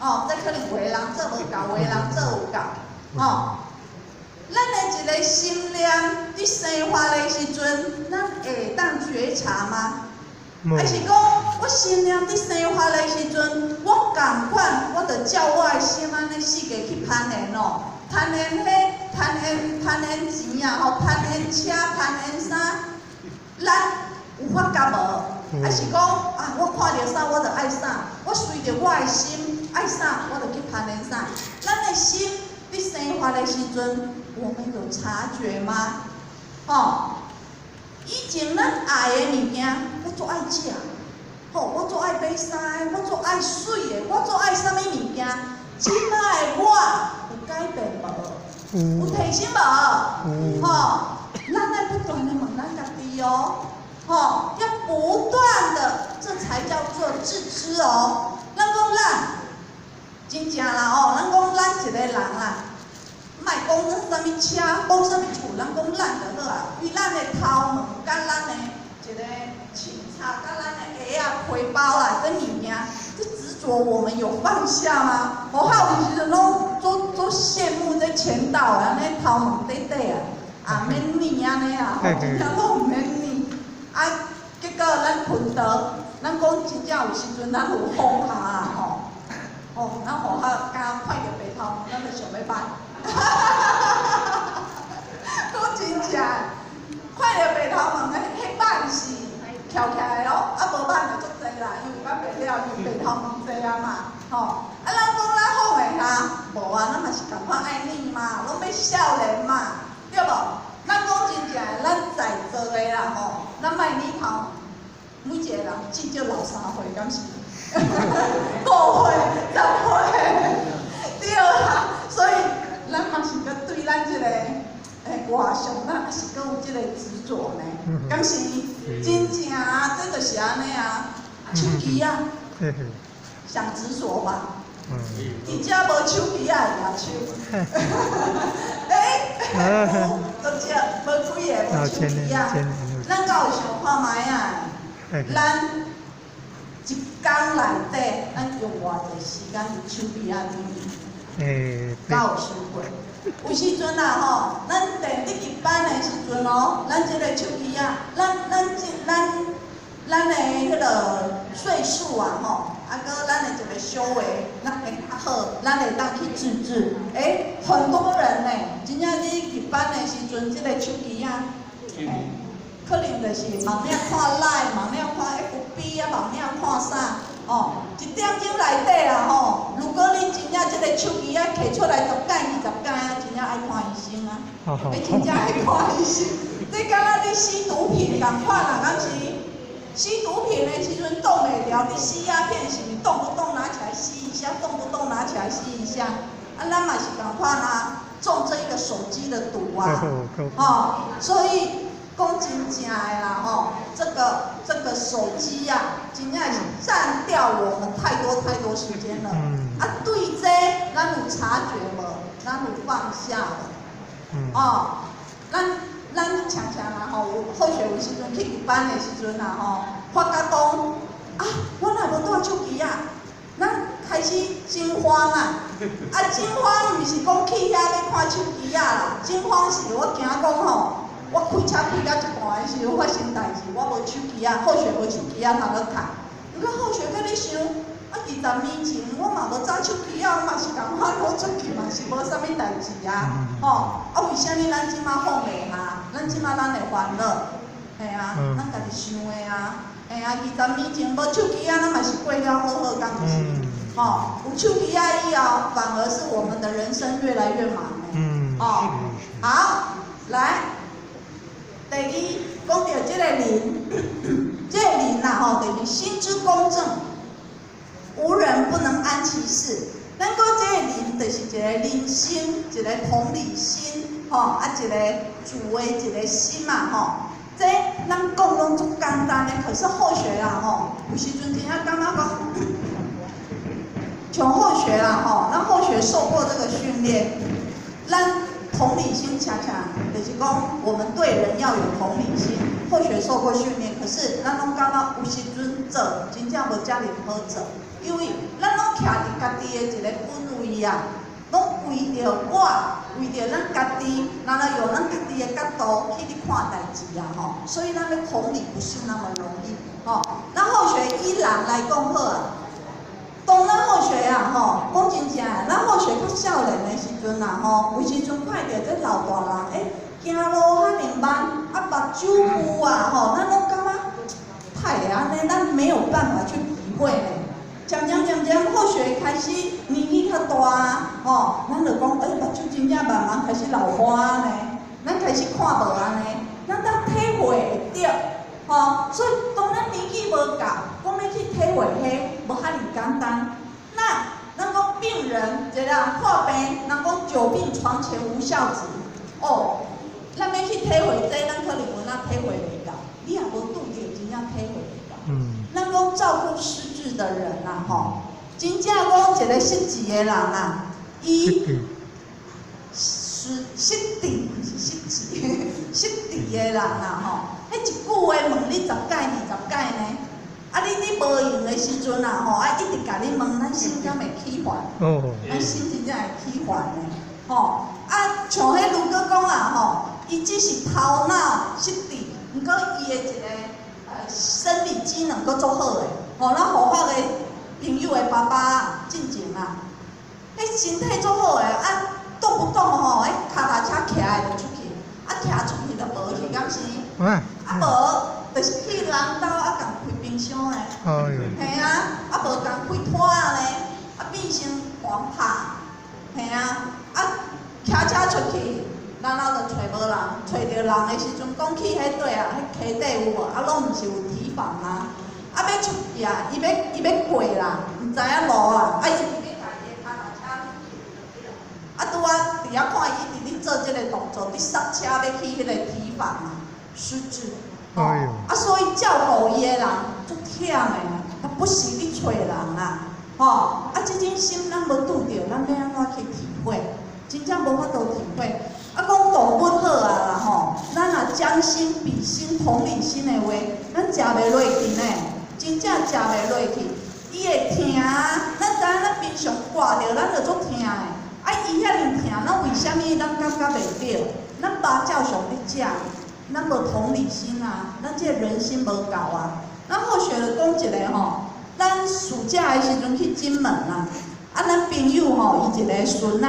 哦，這可能有的人做無夠，有的人做有夠，哦。咱的一個心念佇生發的時陣，咱會當覺察嗎？還是講，我心念佇生發的時陣，我仝款，我就照我的心按呢四界去攀緣咯，攀緣彼，攀緣攀緣錢啊，吼，攀緣車，攀緣啥？咱有發覺無？還是講啊，我看著啥我就愛啥，我隨著我的心愛啥，我就去攀緣啥。咱的心佇生發的時陣，我們有察覺嗎？吼，以前咱愛的物件，我足愛食，吼，我足愛買衫的，我足愛媠的，我足愛啥物物件。這馬的我有改變無？有提升無？吼，咱愛不斷的問咱家己哦，吼，要不斷的，這才叫做自知哦。咱講咱真正啦吼，咱講咱一個人啦，莫講啥物車，講啥物厝，咱講咱就好啊。以咱的頭毛，佮咱的一個穿插，佮咱的鞋仔、皮包啊，這物件，這執著我們有放下嗎？無較有時陣攏足足羨慕這前導啊，按呢頭毛短短啊，啊免理按呢啊，吼，真正攏毋免理。啊，結果咱睏著，咱講真正有時陣咱有放下啊，吼，吼，咱放下，敢看著白頭毛，咱就想欲歹。哈哈哈哈哈！講真正，看著白頭毛，彼挽是翹起來咯，啊無挽就足濟啦，因為挽袂了，因為白頭毛濟啊嘛，吼。啊，咱講咱放會下，無啊，咱嘛是仝款愛理嘛，攏欲少年嘛，對無？咱講真正，咱在座的啦吼，咱莫理頭，每一個人至少老3歲，敢是？5歲、10歲，對啊，所以咱嘛是閣對咱這個外相，咱也是閣有這個執著呢，敢是？真正啊，這就是按呢啊，手機啊，想執著吧？佇遮無手機仔會舉手。欸，有，都這無幾个無手機仔。咱敢有想看覓仔？咱一工內底，咱用偌濟時間佇手機仔頂面？敢有想過？有時陣啊吼，咱佇咧入班的時陣哦，咱這個手機仔，咱的彼个歲數啊吼，啊閣咱的一個修為，咱會較好，咱會當去自制。欸，很多人呢，真正你入班的時陣，這個手機仔，可能就是猛咧看 Line，猛咧看 FB 啊，猛咧看啥，哦，一點鐘內底啦吼，如果你真正這個手機仔摕出來10擺、20擺啊，真正愛看醫生啊，你真正愛看醫生。這敢若你吸毒品仝款啊，敢是？吸毒品的時陣擋袂牢，你吸鴉片是毋是動不動拿起來吸一下，動不動拿起來吸一下？啊，咱嘛是仝款啊，中這個手機的毒啊，吼，所以講真正的啦吼，這個手機呀，真正是佔掉我們太多太多時間了。啊，對這咱有察覺無？咱有放下無？哦，咱常常啊吼，有好學有時陣去入班的時陣啊吼，發覺講啊，我若無帶手機仔，咱開始驚慌啊！啊，驚慌毋是講去遐欲看手機仔啦，驚慌是我驚講吼，我開車開到一半的時陣發生代誌，我無手機仔，好學無手機仔通咧看。毋過好學閣咧想，啊，20年前我嘛無揸手機仔，我嘛是仝款好出去嘛是無啥物代誌啊，吼！啊，為啥物咱這馬放袂下？咱這馬咱會煩惱，嘿啊，咱家己想的啊，嘿啊，20年前無手機仔，咱嘛是過了好好，敢毋是？吼，有手機仔以後，反而是我們的人生越來越忙呢。哦，好，來，第二講到這個仁，這個仁啦吼，就是心之公正，無人不能諳其事。咱講這個仁，就是一個人心，一個同理心，吼，啊，一個慈的一個心嘛，吼。這咱講攏足簡單的，可是後學啦，吼，有時陣真正感覺講，像後學啦，吼，咱後學受過這個訓練，咱同理心強強，就是講我們對人要有同理心。後學受過訓練，可是咱攏感覺有時陣做真正無遮爾好做，因為咱攏徛佇家己的一個本位啊，攏為著我，為著咱家己，然後用咱家己的角度去咧看代誌啊，吼，所以咱欲同理不是那麼容易，吼。咱後學以人來講好啊，當咱後學啊，吼，講真正的，咱後學較少年的時陣啊，吼，有時陣看著這老大人，欸，行路遐爾慢，啊，目睭霧啊，吼，咱攏感覺太會按呢，咱沒有辦法去體會呢。漸漸漸漸，後學開始年紀較大，吼，咱就講，欸，目睭真正慢慢開始老花呢，咱開始看無按呢，咱才體會會著，吼，所以當咱年紀無夠，講欲去體會彼，無遐爾簡單。那咱講病人，一個人破病，人講久病床前無孝子，哦，咱欲去體會這，咱可能有哪體會袂到，你也無拄著，真正體會袂到。咱講照顧失智的人啊，吼，真正講一個失智的人啊，伊失智，毋是失智，失智的人啊，吼，彼一句話問你十擺20擺呢？啊，你無閒的時陣啊，吼，啊，一直共你問，咱心敢會起煩？咱心真正會起煩的，吼。啊，像彼盧哥講啊，吼，伊只是頭腦失智，毋過伊的一個生理機能閣足好的，吼，咱護法的朋友的爸爸進前啊，彼身體足好的，啊，動不動吼，彼跤踏車騎的就出去，啊，騎出去就無去，敢是？啊無，就是去人兜啊，共開冰箱的。嘿啊，啊無共開拖仔呢，啊變成黃帕，嘿啊，啊騎車出去，然後就揣無人，揣著人的時陣，講去彼底啊，彼溪底有無？啊，攏毋是有堤防嗎？啊，欲出去啊，伊欲過啦，毋知影路啊，啊伊就欲共伊的跤踏車出去，啊拄仔佇遐看伊一直咧做這個動作，佇剎車欲去彼個堤防啊，失智。啊，所以照顧伊的人足忝的，啊不時咧揣人啊，吼，啊這種心咱無拄著，咱欲按怎去體會？真正無法度體會。啊，講動物好啊啦吼，咱若將心比心、同理心的話，咱食袂落去呢，真正食袂落去。伊會疼，咱知影咱平常掛著，咱就足疼的。啊，伊遐爾疼，咱為啥物咱感覺袂著？咱肉照常咧食，咱無同理心啊，咱這個人心無夠啊。咱後學就講一個吼，咱暑假的時陣去金門啊，啊，咱朋友吼，伊一個孫仔，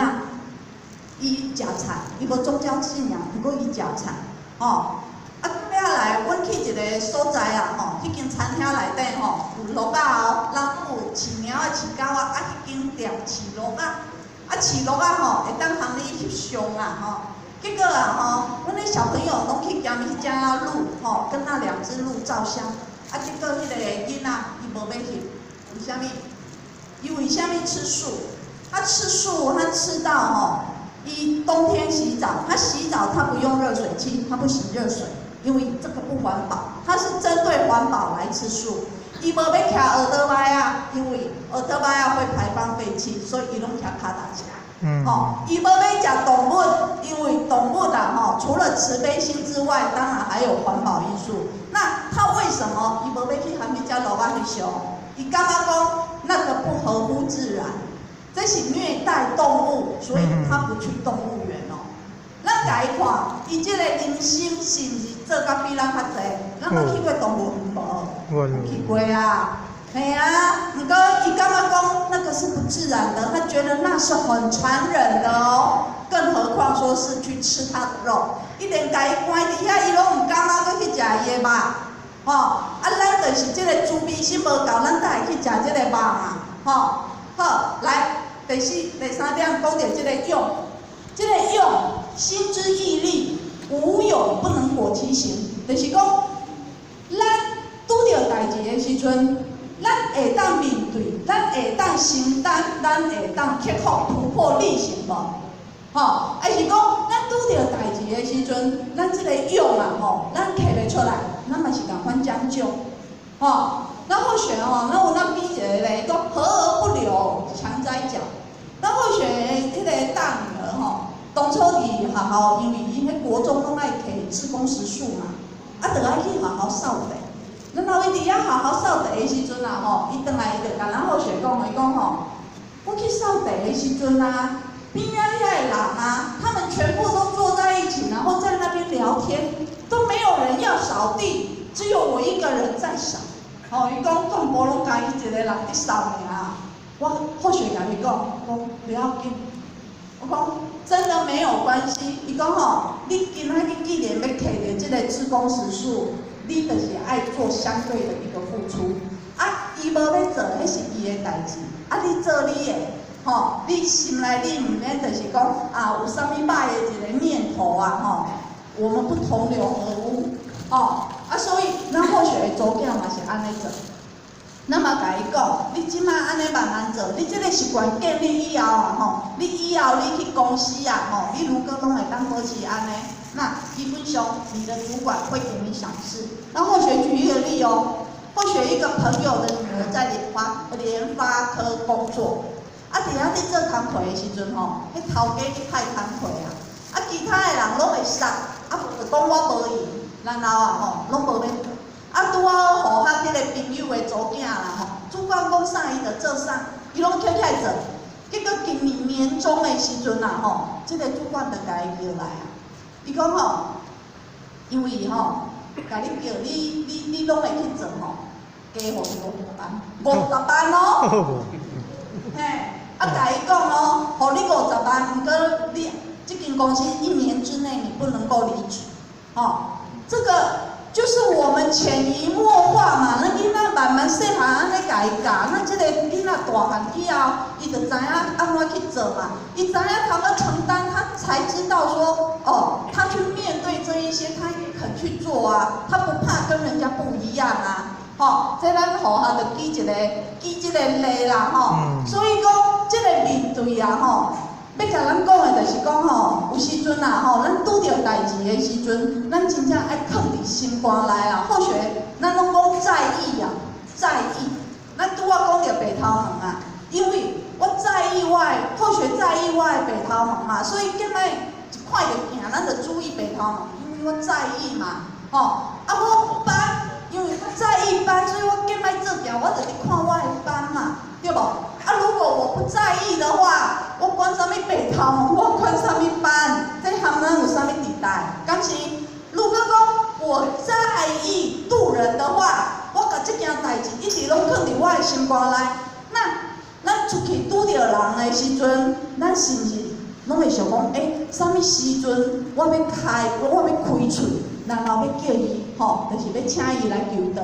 伊食菜，伊無宗教信仰，毋過伊食菜，吼。啊，尾仔來，阮去一個所在啊，吼，彼間餐廳內底吼，有鹿仔哦，人有飼貓仔、飼狗仔，啊，彼間店飼鹿仔，啊，飼鹿仔吼，會當通你翕相啊，吼。結果啊，吼，阮的小朋友攏去兼彼隻鹿，吼，跟那兩隻鹿照相，啊，結果彼個囡仔伊無欲翕，為啥物？伊為啥物吃素？他吃素，他吃到吼，伊冬天洗澡，他洗澡他不用熱水器，他不洗熱水，因為這個不環保，他是針對環保來吃素。伊無欲騎奧多麥啊，因為奧多麥啊會排放廢氣，所以伊攏騎跤踏車。吼，伊無欲食動物，因為動物啊，吼，除了慈悲心之外，當然還有環保因素。那他為什麼伊無欲去含彼隻鹿仔翕相？伊感覺講那個不合乎自然，這是虐待動物，所以他不去動物園哦。咱共伊看，伊這個人心是毋是做甲比咱較濟？咱捌去過動物園無？有去過啊。嘿啊，毋過伊感覺講那個是不自然的，他覺得那是很殘忍的哦，更何況說是去吃他的肉。伊連共伊關佇遐，伊攏毋感覺閣去食伊的肉，吼！啊，咱就是這個慈悲心無夠，咱才會去食這個肉嘛，吼！好，來，第四、第三點講著這個勇，這個勇，心之毅力，無勇不能果其行，就是講，咱拄著代誌的時陣，咱會當面對，咱會當承擔，咱會當克服、突破、力行無？吼，還是講咱拄著代誌的時陣，咱這個勇啊吼，咱提袂出來，咱嘛是仝款將就，吼。咱好學吼，咱有那比一個咧，講河而不流，牆在腳。咱好學彼個大女兒吼，當初佇學校，因為𪜶彼國中攏愛提志工時數嘛，啊，著愛去學校掃地。然後伊佇遐學校掃地的時陣啊吼，伊轉來伊就共咱好學講，伊講吼，我去掃地的時陣啊，邊仔遐的人啊，他們全部都坐在一起，然後在那邊聊天，都沒有人要掃地，只有我一個人在掃。吼，伊講全部攏共伊一個人佇掃爾。我好學共伊講，講不要緊，我講真的沒有關係。伊講吼，你今仔日既然欲提著這個志工時數，你就是愛做相對的一個付出。啊，伊無欲做，彼是伊的代誌。啊，你做你的，吼，你心內你毋免就是講啊，有啥物歹的一個念頭啊，吼，我們不同流合污，吼。啊，所以咱好學的查某囝嘛是按呢做。咱嘛共伊講，你這馬按呢慢慢做，你這個習慣建立以後啊，吼，你以後你去公司啊，吼，你如果攏會當保持按呢，那基本上你的主管會給你賞識。那或許舉一個例哦，或許一個朋友的女兒在聯發科工作，啊，佇遐佇做工課的時陣吼，彼頭家去派工課啊，啊，其他的人攏會殺，啊，就講我無閒，然後啊吼，攏無欲做。啊，拄好予彼這個朋友的查某囝啦吼，主管講啥伊就做啥，伊攏抾起來做。結果今年年終的時陣啊吼，這個主管就共伊叫來啊，伊講吼，因為吼，共你叫你你攏會去做吼，加予伊50萬，50萬哦，嘿，啊，共伊講哦，予你五十萬，毋過你這間公司一年之內你不能夠離職，吼，這個就是我們潛移默化嘛，咱囡仔慢慢細漢按呢共伊教，那這個囡仔大漢以後，伊就知影按怎去做嘛，伊知影他們承擔，他才知道說，哦，他去面對這一些，他也肯去做啊，他不怕跟人家不一樣啊，吼，這咱予他就舉這個例啦，吼，所以講這個面對啊，吼。欲共咱講的，就是講吼，有時陣啊吼，咱拄著代誌的時陣，咱真正愛囥佇心肝內啊。或許咱攏講在意啊，在意，咱拄仔講著白頭毛啊，因為我在意我的，或許在意我的白頭毛嘛，所以見擺一看著鏡，咱就注意白頭毛，因為我在意嘛，吼。啊，我斑，因為我在意斑，所以我見擺照鏡，我就佇看我的斑嘛，對無？啊，如果我不在意的話，我管啥物白頭毛，我管啥物斑，這和咱有啥物佇代？敢是？如果講我在意度人的話，我共這件代誌一直攏囥佇我的心肝內。那咱出去拄著人的時陣，咱是毋是攏會想講，欸，啥物時陣我欲開，我欲開喙，然後欲叫伊，吼，就是欲請伊來求道。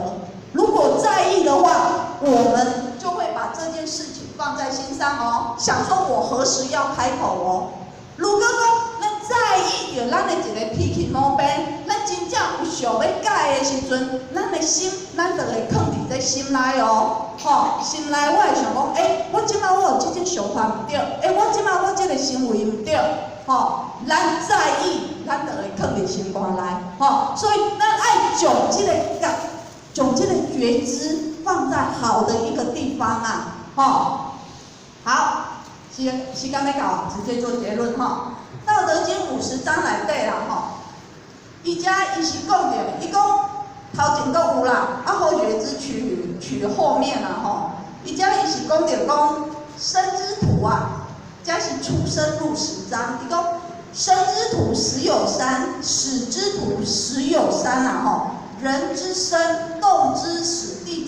如果在意的話，我們就會把這件事情放在心上哦，想說我何時要開口哦。如果講咱在意著咱的一個脾氣毛病，咱真正有想欲改的時陣，咱的心，咱就會囥佇這心內哦，吼，心內我會想講，欸，我這擺我有這種想法毋對，欸，我這擺我這個行為毋對，吼，咱在意，咱就會囥佇心肝內，吼，所以咱愛將這個覺，將這個覺知放在好的一個地方啊，吼，好，時間欲到，直接做結論吼。《道德經》50章內底啦，吼，伊遮伊是講著，伊講頭前閣有啦，啊，後學之取後面啦，吼，伊遮伊是講著講生之徒啊，遮是出生入死章，伊講生之徒死有三，死之徒死有三啦，吼，人之生，動之始，地者。